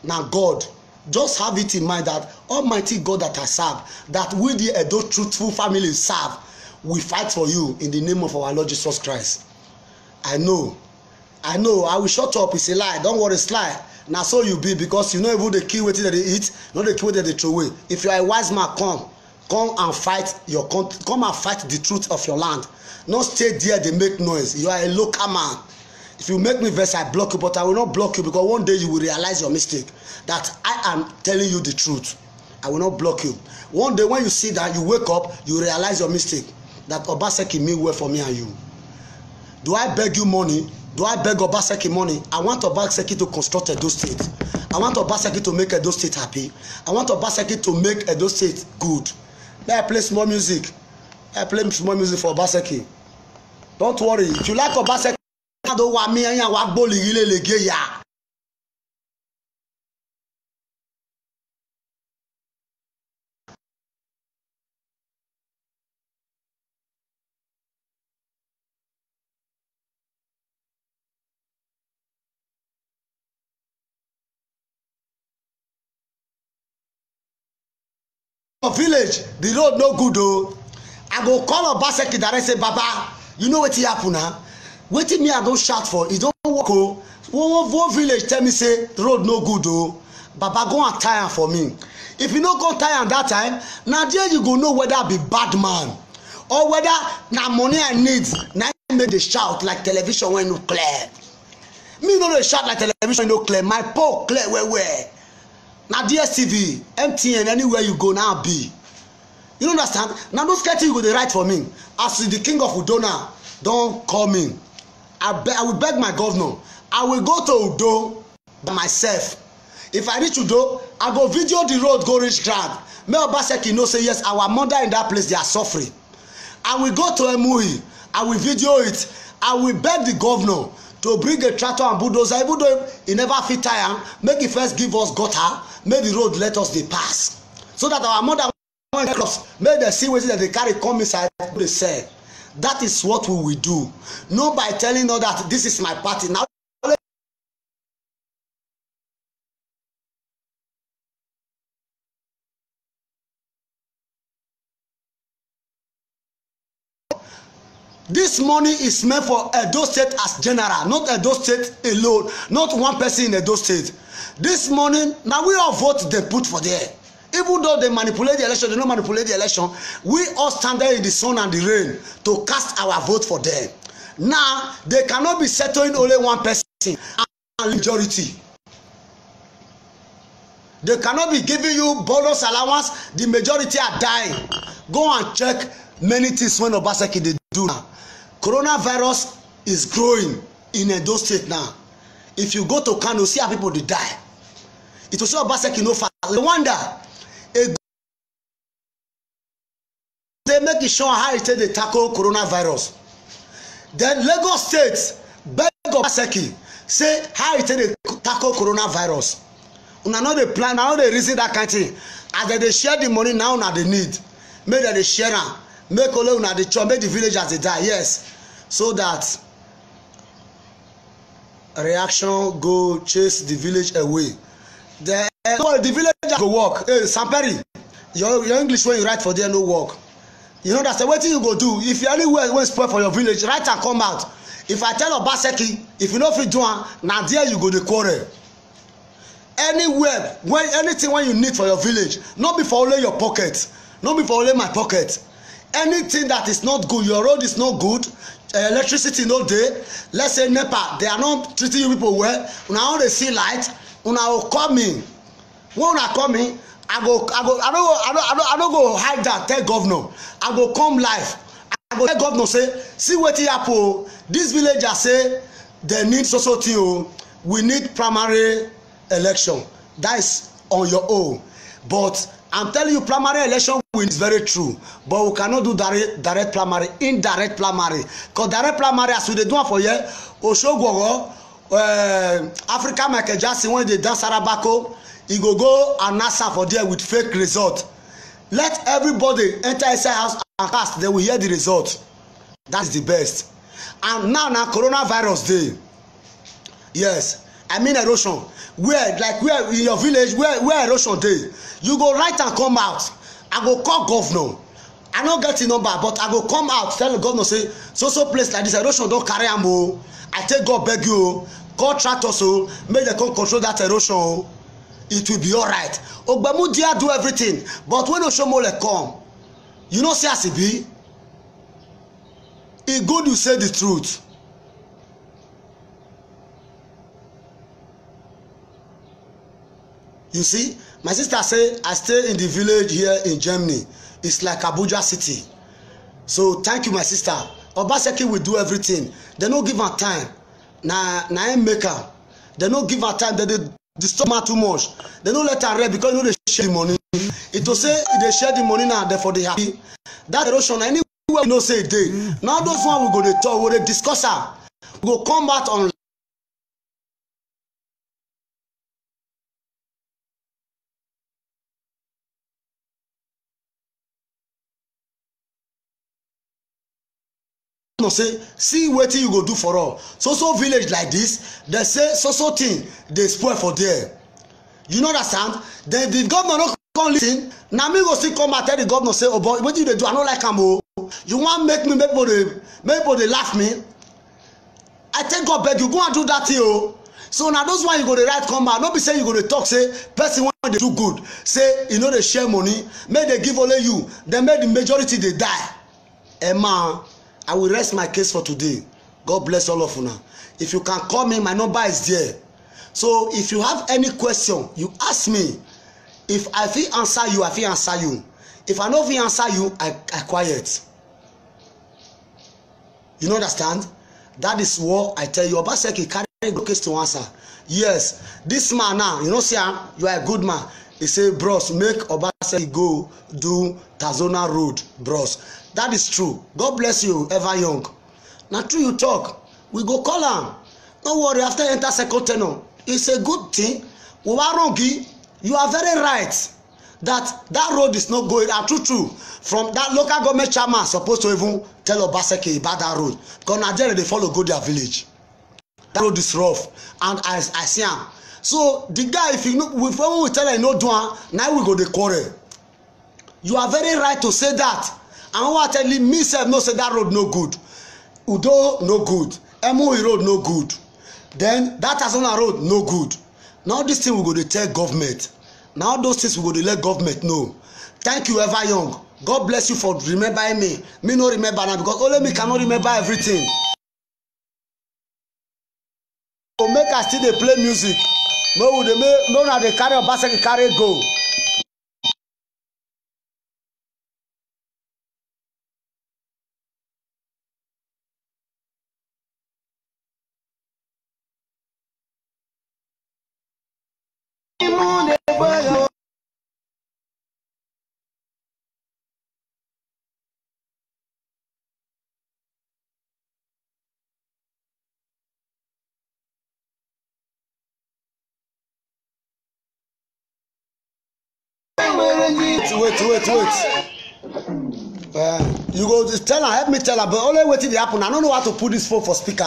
Na God. Just have it in mind that Almighty God that I serve, that we the Edo truthful family serve, will fight for you in the name of our Lord Jesus Christ. I know. I know. I will shut up. It's a lie. Don't worry, it's lie. Na so you be, because you no even dey kill wetin dem dey eat, no dey kill wetin dem dey throw away. If you are a wise man, come, come and fight your country. Come and fight the truth of your land. No stay there dey make noise. You are a local man. If you make me vex, I block you, but I will not block you, because one day you will realize your mistake, that I am telling you the truth. I will not block you. One day when you see that, you wake up, you realize your mistake, that Obaseki mean well for me and you. Do I beg you money? Do I beg Obaseki money? I want Obaseki to construct Edo State. I want Obaseki to make Edo State happy. I want Obaseki to make Edo State good. May I play small music? I play small music for Obaseki. Don't worry. If you like Obaseki, do wa mi anya wa gboli ile lege ya. For village, the road no good o. I go call Obaseki direct, say, "Baba, you know wetin happen na? Wetin me I don shout for, e don work o." One, one, one village tell me say road no good o. Baba, go and tie am for me. If you no go tie am that time, na there you go know whether I be bad man or whether na money I need, na im make dey shout like television wey no clear. Me no dey shout like television no clear. My pole clear well well. Na D S T V, M T N, anywhere you go now be. You no understand? Na those kind thing you go dey write for me. As the king of Udo now don call me. I be-, I will beg my governor. I will go to Udo by myself. If I reach Udo, I go video the road go reach ground. Make Obaseki know say yes, our mother in that place, they are suffering. I will go to M O E. I will video it. I will beg the governor to bring a tractor and bulldozer, even though he never fit tie am, make he first give us gutter, make the road let us dey pass. So that our mother, when dem cross, make dem see wetin dem dey carry come inside, go dey sell. That is what we will do. Not by telling us that this is my party. Now, this money is meant for Edo State as general, not Edo State alone, not one person in Edo State. This money, na we all vote dem put for there. Even though dem manipulate the election, dem no manipulate the election, we all stand there in the sun and the rain to cast our vote for them. Now, they cannot be settling only one person and majority. They cannot be giving you bonus allowance, the majority are dying. Go and check many things wey Obaseki dey do now. Coronavirus is growing in Edo State now. If you go to Kano, see how people dey die. It will say Obaseki no fast. Rwanda, e say make e show how e take dey tackle coronavirus. Then Lagos State beg Obaseki, say how e take dey tackle coronavirus. Una no dey plan, una no dey reason that kind thing. As dem dey share the money, na una dey need. Make dem dey share am. Make only una dey chop, make the villagers dey die. Yes. So that reaction go chase the village away. The, so the village go work. Hey, Samperi, your, your English wey you write for there no work. You know that, say, wetin you go do? If you anywhere wey spoil for your village, write and come out. If I tell Obaseki, if you no fit do am, na there you go dey quarrel. Anywhere, when, anything wey you need for your village, no be for only your pocket, no be for only my pocket. Anything that is not good, your road is not good, eh, electricity no dey, let's say NEPA, they are not treating you people well, una no dey see light, una go call me. When una call me, I go, I go, I no go, I no, I no, I no go hide that, tell governor. I go come live. I go tell governor say, see wetin happen o. This villager say they need so so thing o. We need primary election. That is on your own. But I'm telling you, primary election win is very true. But we cannot do direct, direct primary, indirect primary. Because direct primary, as we dey do am for here, Osogbogo, uh, Africa Michael Jackson, when they dance Arabako, he go go announce am for there with fake result. Let everybody enter inside house and cast. They will hear the result. That's the best. And now, now coronavirus dey. Yes, I mean erosion. Where, like, where in your village, where, where erosion dey? You go write and come out. I go call governor. I no get him number, but I go come out, tell the governor say, so so place like this, erosion don carry am o. I take God beg you o. Call tractors o, make dem come control that erosion o. It will be alright. Ogbemudia do everything, but when Oshomole come, you know see as e be. E good you say the truth. You see, my sister say, I stay in the village here in Germany. It's like Abuja City. So thank you, my sister. Obaseki will do everything. They no give am time. Na, na him make am. They no give am time. They dey disturb am too much. They no let am rest because you know they share the money. It to say they share the money now, therefore they happy. That erosion, anywhere we know say e dey. Now those one we go dey talk, we dey discuss am. We go come back on no say, see wetin you go do for all. So so village like this, they say so so thing dey spoil for there. You no understand? Then the governor no come listen. Na me go still come and tell the governor say, oh boy, wetin you dey do? I no like am o. You wan make me, make people dey, make people dey laugh me? I take God beg you, go and do that thing o. So na those one you go dey write come out. No be say you go dey talk say person wey dey do good, say e no dey share money, make they give only you, then make the majority dey die. Emma, I will rest my case for today. God bless all of una. If you can call me, my number is there. So if you have any question, you ask me. If I fit answer you, I fit answer you. If I no fit answer you, I, I quiet. You no understand? That is what I tell you. Obaseki carry go case to answer. Yes, this man now, you know, see, ah, you are a good man. He say, bros, make Obaseki go do Tazona Road, bros. That is true. God bless you, ever young. Na true you talk. We go call am. No worry, after enter second tenor, it's a good thing. Uwarongi, you are very right that that road is not going. And true, true, from that local government chairman supposed to even tell Obaseki about that road. Because na there they follow go their village. That road is rough, and I, I see am. So the guy, if you know, if when we tell him no do am, now we go dey quarrel. You are very right to say that. And what I tell you, me sef know say that road no good. Udo no good. Emui road no good. Then that Azona road no good. Now this thing we go dey tell government. Now those things we go dey let government know. Thank you, ever young. God bless you for remembering me. Me no remember now because only me cannot remember everything. Go make I still dey play music. Make we dey make, make una dey carry Obaseki carry go. Wait, wait, wait, wait. Uh, you go just tell her, help me tell her, but only wetin dey happen. I don't know how to put this phone for speaker.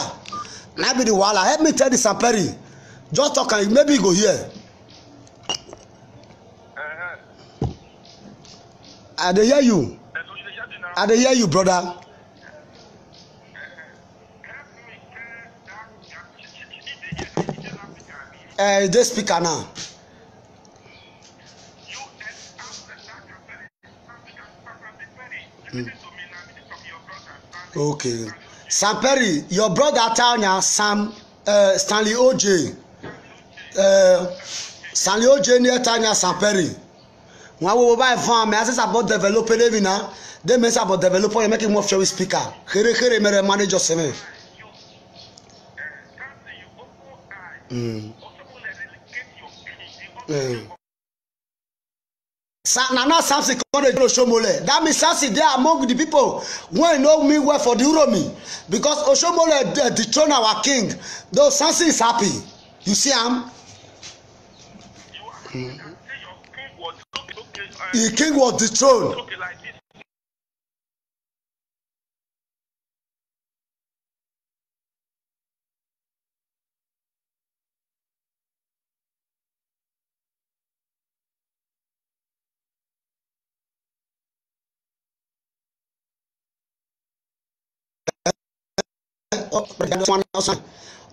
Na be the wahala. Help me tell the Samperi. Just talk, and maybe you go hear. I dey hear you. I dey hear you, brother. Eh, dey speaker now. Mm. Okay. Sam Perry, your brother Tanya, Sam, uh, Stanley O J. Uh, Stanley O J near Tanya, Sam Perry. Wọn wo báyìí fún mi, àṣìṣe àbọ̀ develop lé mi náà. Dé mi sábọ̀ develop yẹn, make him move show speaker. Kéré kéré mẹ́rẹ̀ manager sẹ́mi. Mm. Mm. Sa-, na now Samson come dey Oshomole. That means Samson dey among the people wey know me well for the Uromi, because Oshomole, uh, dethrone our king. Though Samson is happy, you see am. Mm. The king was dethroned.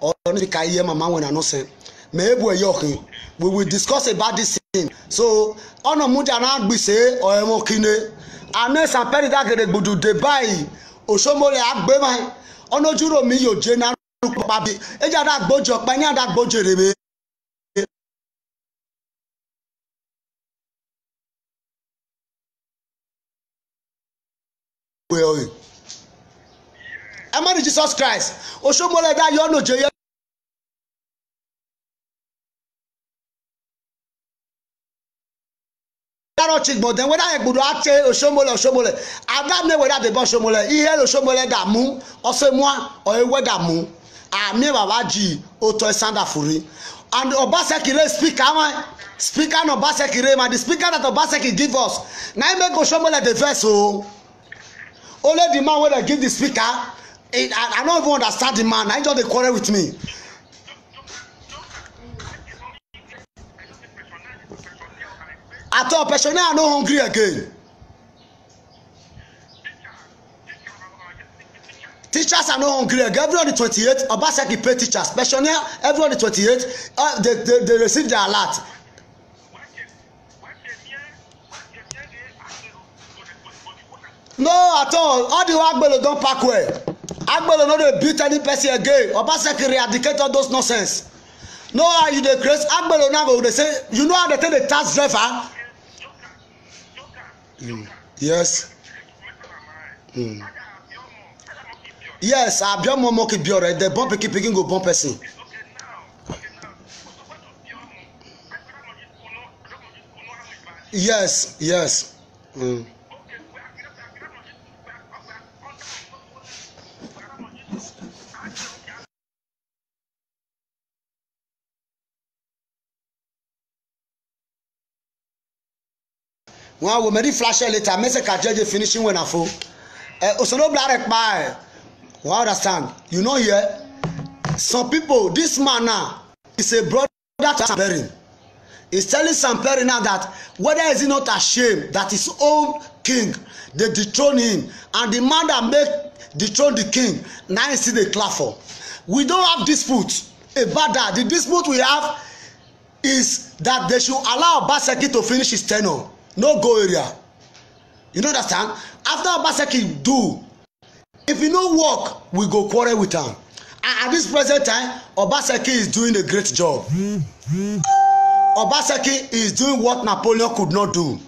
Or no be ka hear mama when I no send. Me ebu eyokin. We will discuss about this thing. So ono muja na gbise or emo kine. Ane san peri da gede gbudu de bai. Oshomole agbe mai. Ono juro mi yo je na rupa bi. Eja da gbojo pa nya da gbojo rebe. Ẹ má ní Jesus Christ. Oshomole da yo no je ye. Daro chik, but then whether egbudu ache Oshomole, Oshomole. Adam ne whether dey born Oshomole. Ihe Oshomole da mu. Osemwa o ewe da mu. Ami baba ji oto esanda furi. And Obaseki re speaker, am I? Speaker na Obaseki re, man. The speaker that Obaseki give us. Na him make Oshomole the verse o. Only the man wey dey give the speaker. I, I, I no even understand the man. Na him just dey quarrel with me. At all, pensioner no hungry again. Teachers are no hungry again. Every on the twenty-eight, Obaseki pay teachers. Pensioner, every on the twenty-eight, uh, they, they, they receive their alert. No, at all. All the Agbero don pack well. Agbero no dey beat any person again. Obaseki eradicate all those nonsense. No, how you dey craze? Agbero now go dey say, you know how they take the tax driver? Mm. Yes. Mm. Yes, Abiomo Moki Biore. The born pikin, pikin go born person. Yes, yes. Mm. Wọn wo many flash later, message ka jeje finishing when I fo. Eh, Osoro Blare pa, eh. Wan understand? You know here, some people, this man now is a brother to Sam Perry. He's telling Sam Perry now that whether is he not ashamed that his own king, they dethrone him, and the man that make dethrone the king, now he see the clap for. We don't have dispute about that. The dispute we have is that they should allow Obaseki to finish his tenure. No go area. You know understand? After Obaseki do, if he no work, we go quarrel with am. And at this present time, Obaseki is doing a great job. Obaseki is doing what Napoleon could not do.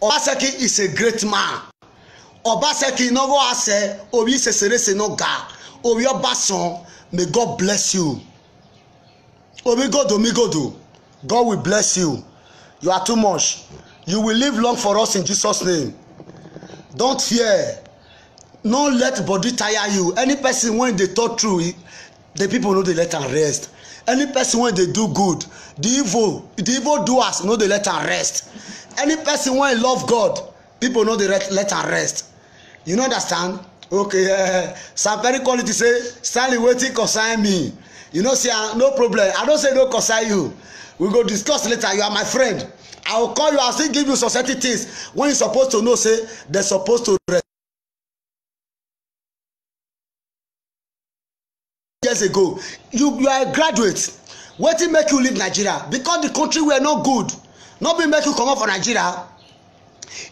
Obaseki is a great man. Obaseki no go ase, obi seserese no ga, obi obasan, may God bless you. Omigodo, Omigodo, God will bless you. You are too much. You will live long for us in Jesus' name. Don't fear. No let body tire you. Any person when they talk true, he- the people know they let am rest. Any person when they do good, the evil, the evil doers know they let am rest. Any person when love God, people know they let, let am rest. You no understand? Okay, eh, Sam Perry quality say, Stanley, wetin concern me? You know, say, ah, no problem. I don't say no concern you. We go discuss later. You are my friend. I will call you. I'll still give you some certain things when you supposed to know, say, they're supposed to rest. Years ago, you, you are a graduate. Wetin make you leave Nigeria? Because the country were not good. Not be make you come out for Nigeria.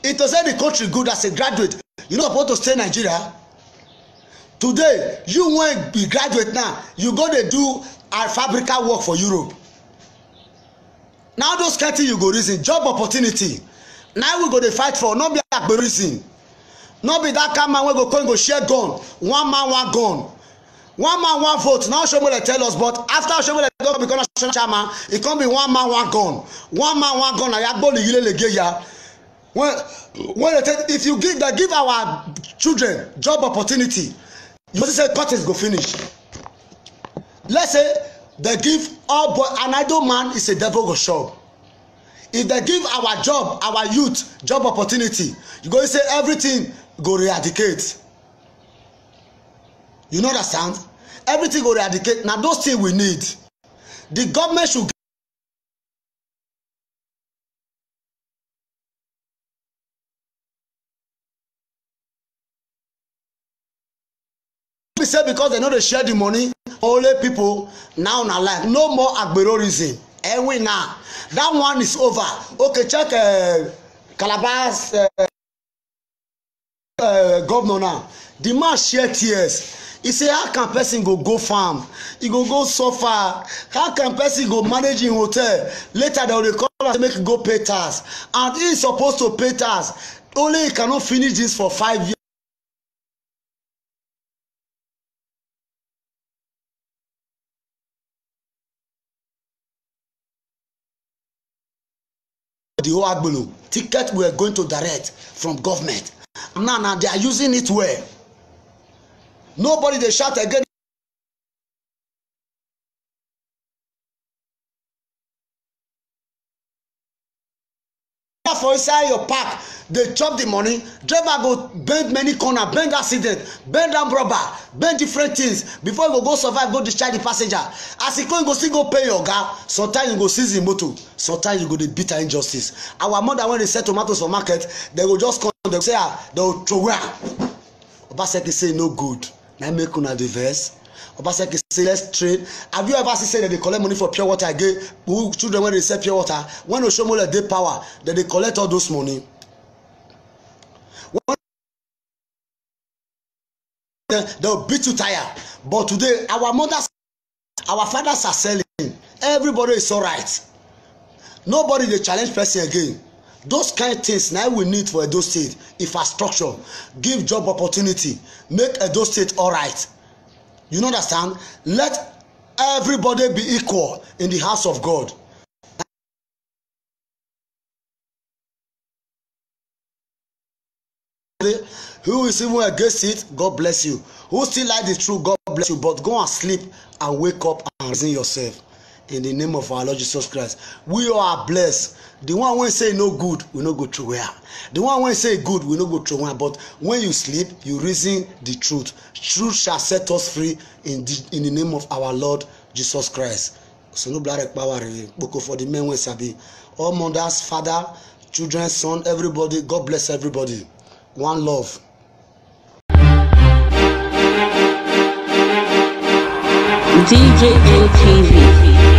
It was say the country good as a graduate. You no suppose to stay Nigeria. Today, you when be graduate now, you go dey do a fabrica work for Europe. Now those kind thing you go reason, job opportunity. Na we go dey fight for, no be Agberoism. No be that kind man wey go come go share gun. One man, one gun. One man, one vote. Now Oshomole tell us, but after Oshomole don become national chairman, e come be one man, one gun. One man, one gun. Na yagbo ligile legeya. When, when they take, if you give, they give our children job opportunity, you see say parties go finish. Let's say they give all boy, an idle man is a devil go shop. If they give our job, our youth job opportunity, you go say everything go eradicate. You know understand? Everything go eradicate. Now those things we need. The government should be say because they know they share the money, only people now na like no more Agberoism. And we now that one is over. Okay, check uh, Calabar's uh, uh, governor now. The man share tears. He say, how can person go go farm? He go go suffer. How can person go manage in hotel? Later they will call us make he go pay tax, and he is supposed to pay tax. Only he cannot finish this for five years. The whole Agbolo ticket were going to direct from government. Now, now they are using it well. Nobody they shout again. For inside your park, they chop the money. Driver go bend many corner, bend accident, bend down rubber, bend different things before you go, go survive, go discharge the passenger. As he come, you go still go pay your guy. Sometimes you go seize the motor. Sometimes you go dey bitter injustice. Our mother, when they sell tomatoes for market, they go just come, they say, ah, they will throw away. Obaseki say no good. Na make una dey vex. Obaseki say let's train. Have you ever seen say that they collect money for pure water again? Who children when they sell pure water? When Oshomole dey power, that they collect all those money. When they, they'll beat you tire. But today, our mothers, our fathers are selling. Everybody is all right. Nobody they challenge person again. Those kind things now we need for Edo State. Infrastructure, give job opportunity, make Edo State all right. You know understand? Let everybody be equal in the house of God. Who is even against it, God bless you. Who still like the truth, God bless you. But go and sleep and wake up and reason yourself. In the name of our Lord Jesus Christ, we are blessed. The one when say no good, we no go throw away. The one when say good, we no go throw away. But when you sleep, you reason the truth. Truth shall set us free in the, in the name of our Lord Jesus Christ. So no blood power, eh, Boko for the men wey sabi. All mothers, father, children, son, everybody, God bless everybody. One love. D J N T V.